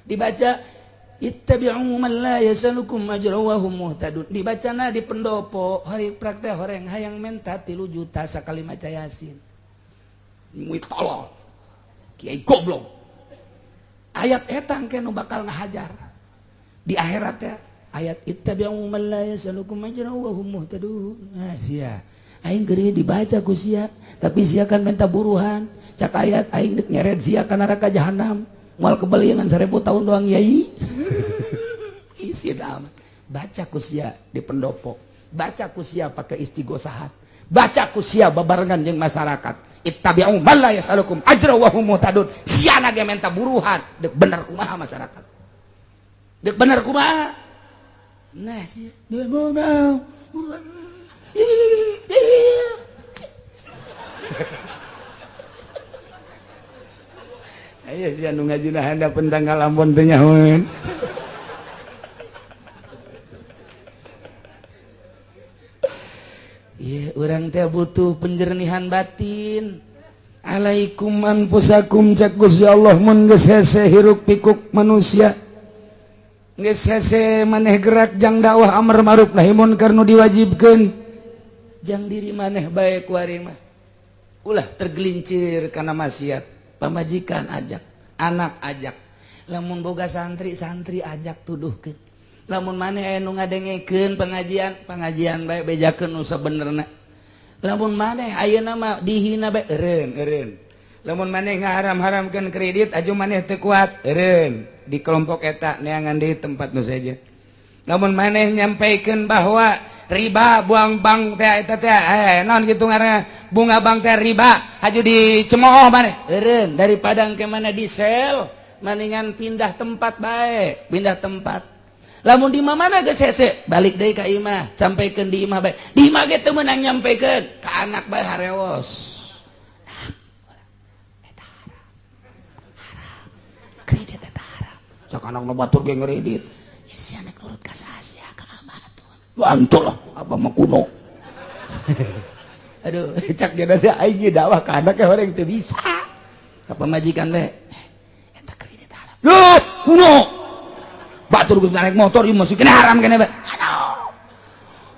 Dibaca ittabi'u man la yasalukum ajra wa hum muhtadun, dibacana di pendopo hari praktek horeng hayang menta 3 juta sakali maca Yasin. Muit tolol, kiai goblok. Ayat eta engke nu bakal ngahajar di akhirat ya, ayat ittabi'u man la yasalukum ajra wa hum muhtadun. Nah, sia aing keur dibaca ku sia, tapi sia kan minta buruhan. Cak ayat, aing dek nyeret sia ka neraka jahanam, moal kebeliangan 1000 tahun doang. Yai isi amat. Baca ku sia di pendopo, baca ku sia pakai istighosahat, baca ku sia babarengan jeung masyarakat, ittabi'u man la yasalukum ajra wa hum muhtadun. Sia ge minta buruhan, dek bener kumaha masyarakat, dek bener kumaha? Nah, sia dia mau buruhan. Ayo sia nu ngajina handapeun tanggal Ambon teu nyahoeun. Ieu urang teh butuh penjernihan batin. Alaikum anfusakum, cak Gusti Allah, mun geus hese hiruk pikuk manusia. Geus hese maneh gerak jang dakwah amar ma'ruf nahi munkar nu diwajibkeun. Jang diri maneh bae kuari mah. Ulah tergelincir kana maksiat. Pamajikan ajak, anak ajak, lamun boga santri, santri ajak tuduhkeun. Lamun maneh aya nu ngadengekeun pengajian, pengajian bae bejakeun nu sabenerna. Lamun maneh ayeuna mah dihina bae, eureun eureun. Lamun maneh ngaharam-haramkeun kredit, aju maneh teu kuat, eureun di kelompok eta, neangan deui tempat nu sejen. Lamun maneh nyampaikeun bahwa riba buang bank teh eta teh naon kitu ngaranna, bunga bank teh riba, haju dicemooh maneh, eureun. Daripada engke mana di sel, mendingan pindah tempat bae, pindah tempat. Lamun di mana geus hese, balik deui ka imah, sampaikeun di imah bae. Di imah ge teu meunang, nyampaikeun ka anak bae, harewos. Eta haram, haram kredit eta haram. Sok anak nu batur ge ngredit ya, sia nek nurut ka saha ka abah atuh. Bantu lah, abah mah kuno. Aduh, cak dia nanti aing ge dakwah ka anak orang teu bisa. Ka pamajikan we, eta kredit haram. Loh, kuno. Batur geus naik motor ieu masih kena haram kena bae. Aduh.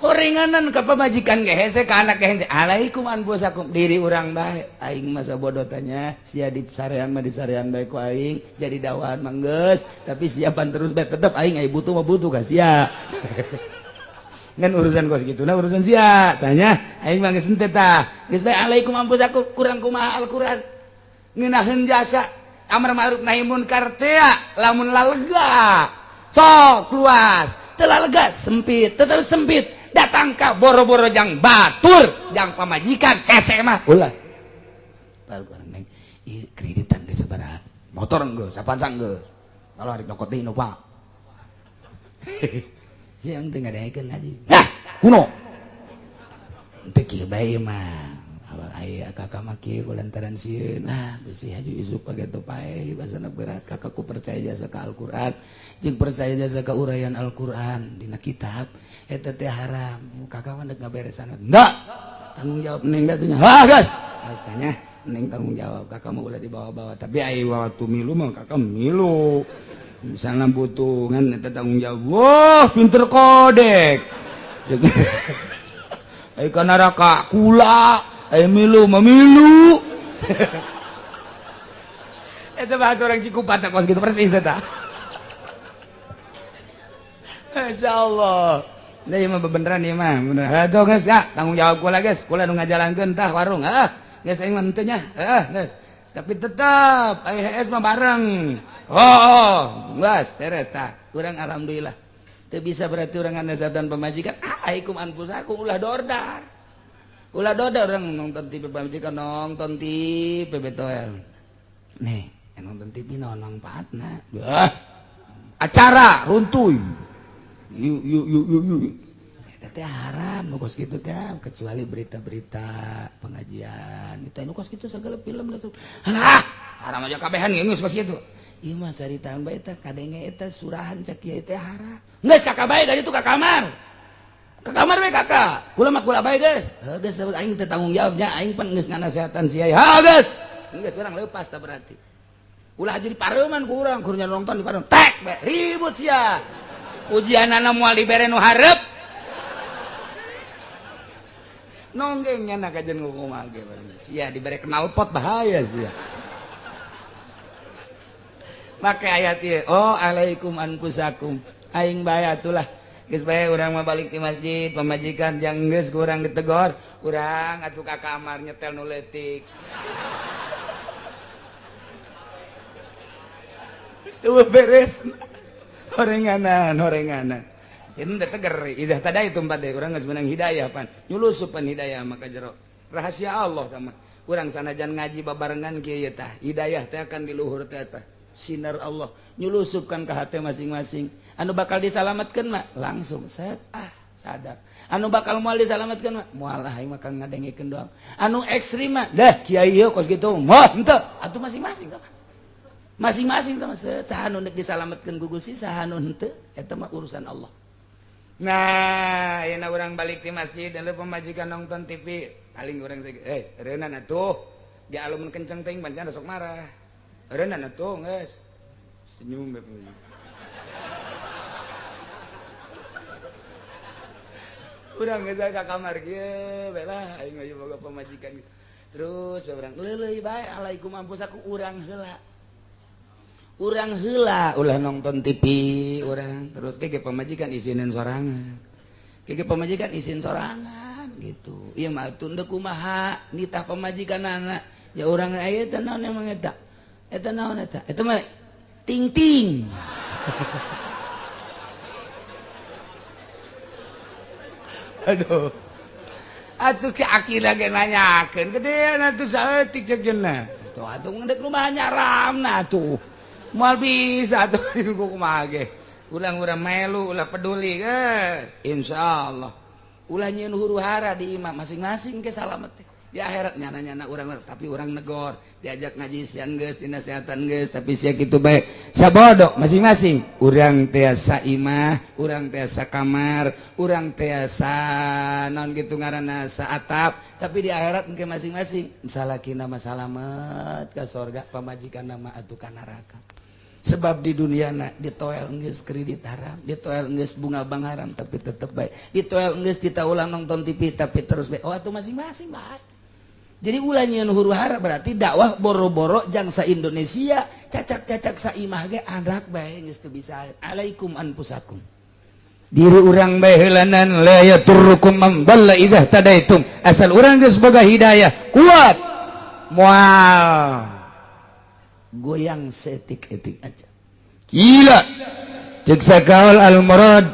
Horenganan ka pamajikan ge hese, ka anak ge hese. Alaikum anfusakum, diri urang bae. Aing masa bodoh tanya, sia di sarean mah di sarean bae ku aing, jadi dakwahan mah geus, tapi siapan terus bae tetep aing ai butuh mah butuh ka sia. Ngan urusan kos gitu nah urusan sia tanya aing mah geus henteu tah geus bae. Alaikum anfusakum, kurang kumaha Al-Qur'an ngeunaheun jasa amar ma'ruf nahi munkar teh. Lamun lalega sok luas, teu lega sempit, tetep sempit. Datang ka boro-boro jang batur, jang pamajikan hese mah ulah. Al-Qur'an neng ieu kreditan geus sabaraha, motor geus Avanza geus, kalau hari nyokot deui Innova. Siang teu ngadengekeun ngaji. Nah, kuno. Teu kieu bae mah. Awak aya kakak mah kieu lantaran sieun. Nah, bisi haju isuk pake teu pae basana berat. Kakakku percaya jasa ka Al-Qur'an jeung percaya jasa ka uraian Al-Qur'an dina kitab eta teh haram. Kakak mah deuk ngaberesan. Enggak. Tanggung jawab neng atuh nya. Ah, geus. Geus tanya, neng tanggung jawab. Kakak mah ulah dibawa-bawa, tapi ai waktu milu mah kakak milu. Misalnya butuh kan eta tanggung jawab. Wah, pinter kodek. Ai ka neraka kula, ai milu mah milu. Eta bahasa orang Cikupa teh kos gitu persis eta. Masya Allah. Da ieu mah bebeneran ieu mah. Bener. Atuh geus ya, tanggung jawab kula geus. Kula nu ngajalankeun tah warung. Heeh. Geus aing mah henteu nya. Heeh, geus. Tapi tetep ai HS mah bareng. Oh, geus beres tah. Urang alhamdulillah. Teu bisa berarti urang nganasehatan pamajikan. Alaikum anfusakum ulah dordar. Ulah dordar urang nonton TV pamajikan nonton TV betoel. Nih, nonton TV naon mangfaatna? Bah. Acara runtuy. Yuk yuk yuk yuk yuk. Eta teh haram nu kos kitu teh, kecuali berita-berita pengajian. Itu anu kos kitu segala film lah. Halah, haram aja kabehan geus kos kitu. Ieu mah caritaan bae eta kadenge eta surahan cak kieu teh haram. Geus kakak bae dari itu ka kamar. Ka kamar we kakak. Kula mah kula bae geus. Heuh geus aing teh tanggung jawab nya, aing pan geus nganasehatan sia. Ha geus. Geus urang leupas tah berarti. Ulah jadi pareuman ku urang, kur nonton di pareuman. Tek bae ribut sia. Ujianana moal dibere nu hareup. Nonggeng nya kajian kumaha ge sia dibere knalpot bahaya sia. Make ayat ieu, oh alaikum anfusakum. Aing bae atulah. Geus bae urang mah balik di masjid, pamajikan jang geus ku urang ditegor, urang atuh ka kamar nyetel nu leutik. Geus beres. Horenganan, horenganan. Ini udah teger, idah tadi itu empat deh, urang geus menang hidayah pan. Nyulusup pan hidayah maka jero. Rahasia Allah sama. Urang sanajan ngaji babarengan kieu tah, hidayah teh akan di luhur teh tah. Sinar Allah nyulusupkan ke hati masing-masing. Anu bakal disalamatkeun mah langsung set ah sadar. Anu bakal moal disalamatkeun mah moal aing mah ngadengekeun doang. Anu ekstrim mah dah kiai ieu kos kitu mah henteu atuh masing-masing tah. Masing-masing tah saha nu deuk disalamatkeun ku Gusti saha nu henteu eta mah urusan Allah. Nah, ayeuna urang balik di masjid dan pemajikan nonton TV, paling urang reunan atuh. Di alumun kenceng teuing pancen sok marah. Reunan atuh geus. Senyum bae. Urang geus ka kamar kieu bae lah aing mah boga pamajikan gitu. Terus bae urang leuleui bae alaikum anfusakum urang heula. Urang heula ulah nonton TV urang terus ke pamajikan isinin sorangan. Ke pamajikan isin sorangan gitu. Ieu mah atuh deuk kumaha nitah pamajikanana. Ya urang aya teh naon emang eta? Eta naon eta? Eta mah ting-ting. Aduh. Atuh ki akina ge nanyakeun gedean atuh saeutik ceuk jeuna. Tuh atuh ngedeuk rumah nyaramna atuh. Moal bisa atuh kumaha ge. Urang-urang melu ulah peduli geus. Insyaallah. Ulah nyieun huru-hara di imah masing-masing ke salamet teh. Di akhirat nyana-nyana urang tapi urang negor, diajak ngaji siang geus, dinasehatan geus, tapi sia kitu bae. Sabodok masing-masing. Urang tiasa imah, urang tiasa kamar, urang tiasa naon kitu ngaranna saatap, tapi di akhirat engke masing-masing salakina mah salamet ka sorga, pamajikanna mah atuh ka neraka. Sebab di dunia na ditoel geus kredit haram, ditoel geus bunga bank haram tapi tetep bae. Ditoel geus kita ulang nonton TV tapi terus bae. Oh atuh masing-masing bae. Jadi ulah nyieun huru-hara berarti dakwah boro-boro jangsa Indonesia, cacak-cacak saimah ge anak bae geus teu bisa. Alaikum anfusakum. Diri urang bae heulanan la yaturrukum man dalla idza tadaitum. Asal urang geus boga hidayah kuat moal goyang seetik-etik aja. Gila. Cek sakaul al-murad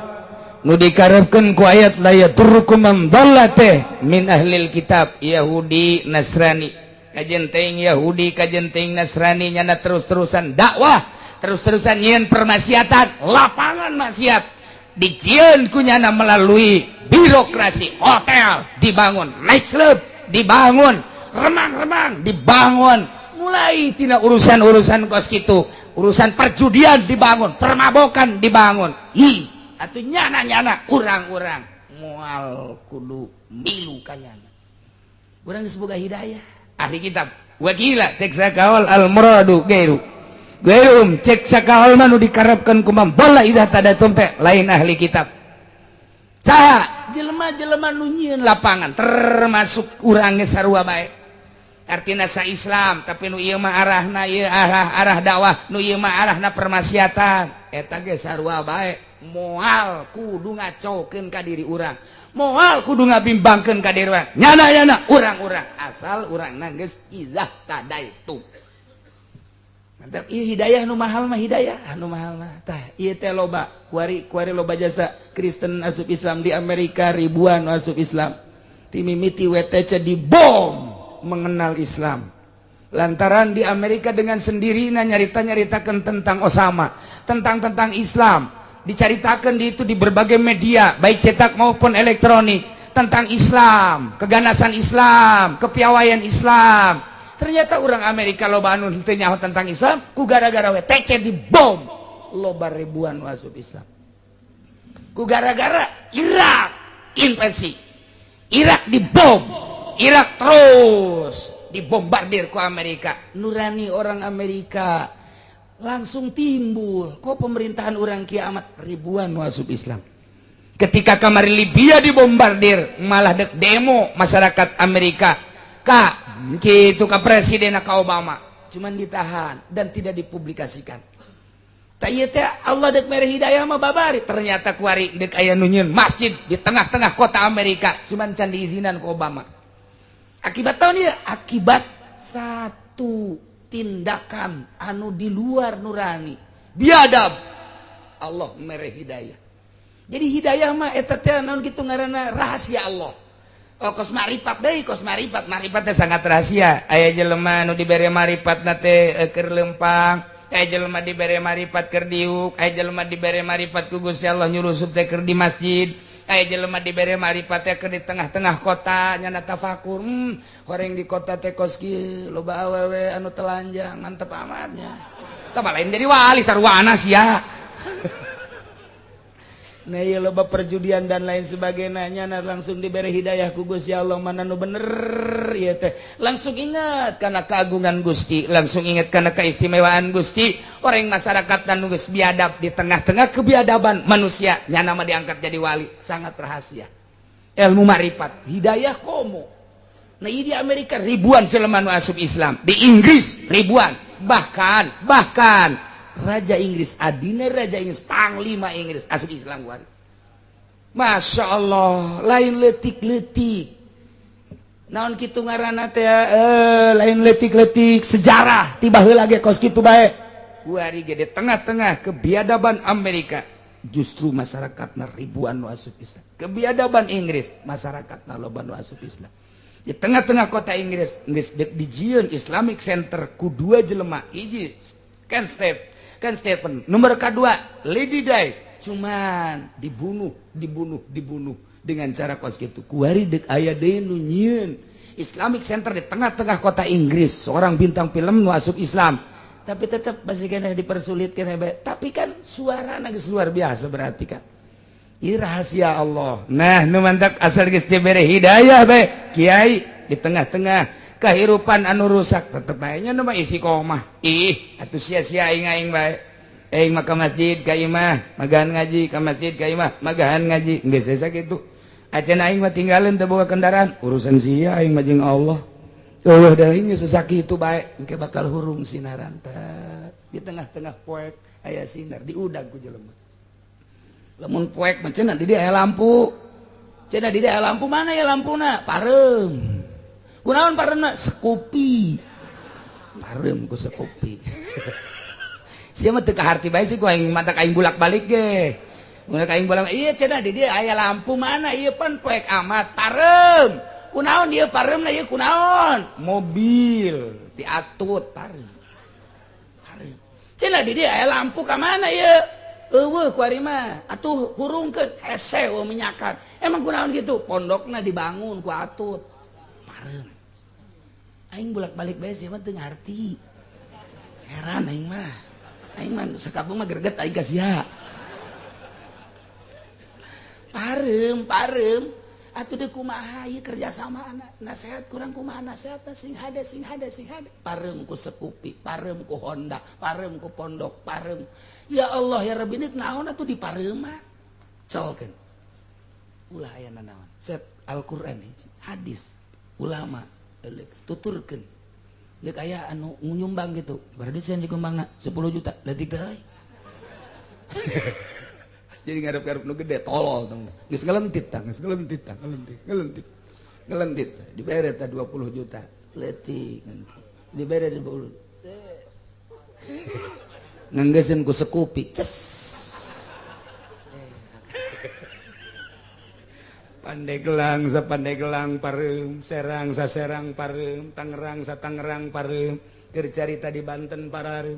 nu dikarepkeun ku ayat la yaturrukum man dalla teh min ahlil kitab Yahudi Nasrani. Kajen teuing Yahudi kajen teuing Nasrani nyana terus-terusan dakwah, terus-terusan nyieun permaksiatan, lapangan maksiat dijieun ku nyana melalui birokrasi, hotel dibangun, night club dibangun, remang-remang dibangun, mulai tina urusan-urusan kos kitu, urusan perjudian dibangun, permabokan dibangun. Hi, atuh nyana-nyana urang-urang moal kudu milu ka nyana. Urang geus boga hidayah. Ahli kitab wakila cek sakaol al muradu gairu. Gairum cek sakaol mah nu dikarepkeun ku mambola idza tadatum teh lain ahli kitab. Saha jelema-jelema nu nyieun lapangan termasuk urang ge sarua bae. Artina sa Islam tapi nu ieu mah arahna ieu arah dakwah, nu ieu mah arahna permaksiatan. Eta ge sarua bae. Moal kudu ngacaukeun ka diri urang, moal kudu ngabimbangkeun ka diri urang, nyana nyana urang-urang, asal urang geus idzah tadaitu. Mantap, ieu hidayah nu mahal mah, hidayah nu mahal mah. Tah, ieu teh loba kuari kuari loba jasa Kristen asup Islam di Amerika, ribuan asup Islam. Ti mimiti WTC dibom mengenal Islam. Lantaran di Amerika dengan sendirinya nyarita-nyaritakan tentang Osama, tentang tentang Islam, diceritakan di itu di berbagai media, baik cetak maupun elektronik, tentang Islam, keganasan Islam, kepiawaian Islam. Ternyata orang Amerika loba anu teu nyaho tentang Islam, ku gara-gara WTC dibom loba ribuan masuk Islam. Ku gara-gara Irak invasi, Irak dibom, Irak terus dibombardir ku Amerika, nurani orang Amerika langsung timbul, kok pemerintahan orang kiamat, ribuan masuk Islam. Ketika kamari Libya dibombardir, malah dek demo masyarakat Amerika ka gitu ke presiden, ka Obama, cuman ditahan dan tidak dipublikasikan. Tak, ieu teh Allah dek mere hidayah mah babari. Ternyata kuari dek aya nu nyieun masjid di tengah-tengah kota Amerika, cuman can diizinan ku Obama. Akibat tahun ya, akibat satu tindakan anu di luar nurani biadab, Allah mere hidayah. Jadi hidayah mah eta teh naon kitu ngaranna, rahasia Allah. Oh, kos marifat deui, kos marifat, marifat teh sangat rahasia. Aya jelema nu dibere marifat na teh keur lempang, aya jelema dibere marifat keur diuk, aya jelema dibere marifat ku Gusti Allah nyurusup teh keur di masjid, aya jelema dibere marifat teh keur di tengah-tengah kota nyana tafakur, horeng di kota teh kos kieu, loba awewe anu telanjang, mantep amatnya. Tah, lain jadi wali sarwana sia. Nah, iya, loba perjudian dan lain sebagainya, nah, langsung diberi hidayah ku Gusti Allah mana nu bener ya teh. Langsung ingat karena keagungan Gusti, langsung ingat karena keistimewaan Gusti. Orang masyarakat dan geus biadab, di tengah-tengah kebiadaban manusia nyana mah diangkat jadi wali. Sangat rahasia ilmu marifat hidayah komo. Nah, di Amerika ribuan jelema nu asup Islam, di Inggris ribuan, bahkan bahkan Raja Inggris, adina Raja Inggris, Panglima Inggris asup Islam kuari. Masya Allah, lain letik-letik naon kitu ngaranna teh, lain letik-letik sejarah, tiba heula ge kos kitu bae. Kuari ge di tengah-tengah kebiadaban Amerika justru masyarakatna ribuan nu asup Islam. Kebiadaban Inggris, masyarakatna loba nu asup Islam. Di tengah-tengah kota Inggris geus dijieun Islamic Center ku dua jelema, hiji Ken Step kan Stephen, nomor kedua Lady Di, cuman dibunuh, dibunuh, dibunuh dengan cara kos gitu. Kuari dek aya deui nu nyieun Islamic Center di tengah-tengah kota Inggris, seorang bintang film nu asup Islam, tapi tetap masih kena dipersulit kena bae. Tapi kan suara geus luar biasa, berarti kan ini rahasia Allah. Nah, nu mantak asal geus dibere hidayah bae kiai, di tengah-tengah kehidupan anu rusak tetep bae nya nu mah istiqomah. Ih atuh, sia-sia aing, aing bae, aing mah ka masjid ka imah magahan ngaji, ka masjid ka imah magahan ngaji, geus asa kitu. Acan aing mah tinggalin teu boga kendaraan, urusan sia, aing mah jeung Allah. Eueuh deui, geus sakitu bae, engke bakal hurung sinaran teh di tengah-tengah poek aya sinar diudag ku jelema. Lamun poek mah cenah di dieu aya lampu, cenah di dieu aya lampu, mana ya lampuna? Pareum. Kunaon pareumna? Scoopy. Pareum ku Scoopy. Sia mah teu kaharti bae sih ku aing, mantak aing bulak-balik ge. Mun aing bolak, iya, cenah di dieu aya lampu, mana ieu? Pan poek amat. Pareum. Kunaon ieu pareumna, ieu kunaon? Mobil diatut pareum. Pareum. Cenah di dieu aya lampu, ka mana ieu? Eueuh ku ari mah. Atuh hurungkeun, hese eueuh minyakan. Emang kunaon gitu? Pondokna dibangun ku atut. Pareum. Aing bolak-balik bae sih mah teu ngarti. Heran aing mah. Aing mah sakampung mah greget aing ka sia. Pareum, pareum. Atuh deuk kumaha ieu kerjasama anak nasehat kurang, kumaha nasehat sing hade, sing hade, sing hade. Pareum ku Scoopy, pareum ku Honda, pareum ku pondok, pareum. Ya Allah ya Rabbi, ini naon atuh di pareuman? Celkeun. Ulah aya nanaon. Set Al-Qur'an hiji, hadis ulama euleuk tuturkeun. Deuk aya anu nyumbang gitu. Berarti saya dikumbangna 10 juta, leutik teh. Jadi ngarep-ngarep nu gede tolol tong. Geus ngelentit tah, geus ngelentit tah, ngelentit, ngelentit. Ngelentit. Dibere tah 20 juta. Leutik dibere 20. Nganggeuskeun ku sekupi. Ces. Pandeglang sa Pandeglang pareum, Serang sa Serang pareum, Tangerang sa Tangerang pareum, keur carita di Banten parareum.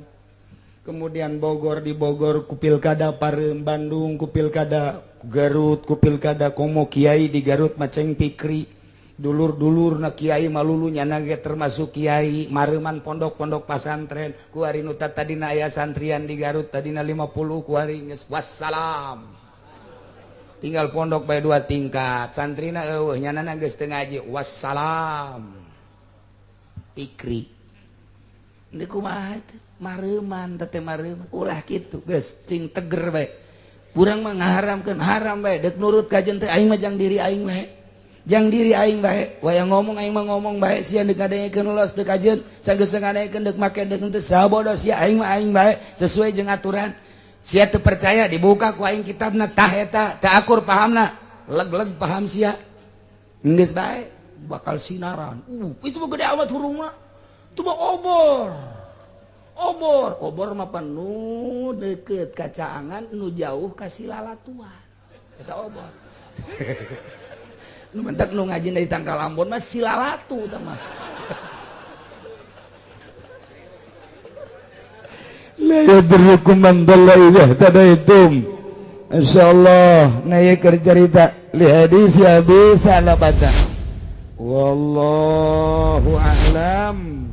Kemudian Bogor di Bogor ku pilkada pareum, Bandung ku pilkada, Garut ku pilkada, komo kiai di Garut maceng pikri. Dulur-dulur na kiai malulu nyana ge termasuk kiai, mareuman pondok-pondok pasantren, kuari nu tadina aya santrian di Garut tadina 50 kuari geus wassalam. Tinggal pondok bae 2 tingkat, santrina eueuh nyanana geus teu ngaji wassalam. Pikri. Ini kumaha teh? Mareuman teh mareuman ulah kitu geus cing teger bae. Urang mah ngaharamkeun haram bae deuk nurut ka jeung teh aing mah jang diri aing bae. Jang diri aing bae. Wayang ngomong aing mah ngomong bae sia deuk ngadengekeun los teu kajeun, sageus ngadengekeun deuk make deuk henteu sabodo sia aing mah aing bae sesuai jeung aturan. Sia teu percaya dibuka ku aing kitabna tah eta teu akur pahamna, leg-leg paham sia. Geus bae bakal sinaran. Itu mah gede amat hurung mah. Itu mah obor. Obor, obor mah penuh deket kacaangan nu jauh ka silalatuan. Eta obor. Nu mentek nu ngaji dari Tangkal Ambon mah silalatu tah mah. La yadurrukum man dhalla idza ihtadaitum. Insyaallah na ieu keur carita li hadis Abi Salabata. Wallahu a'lam.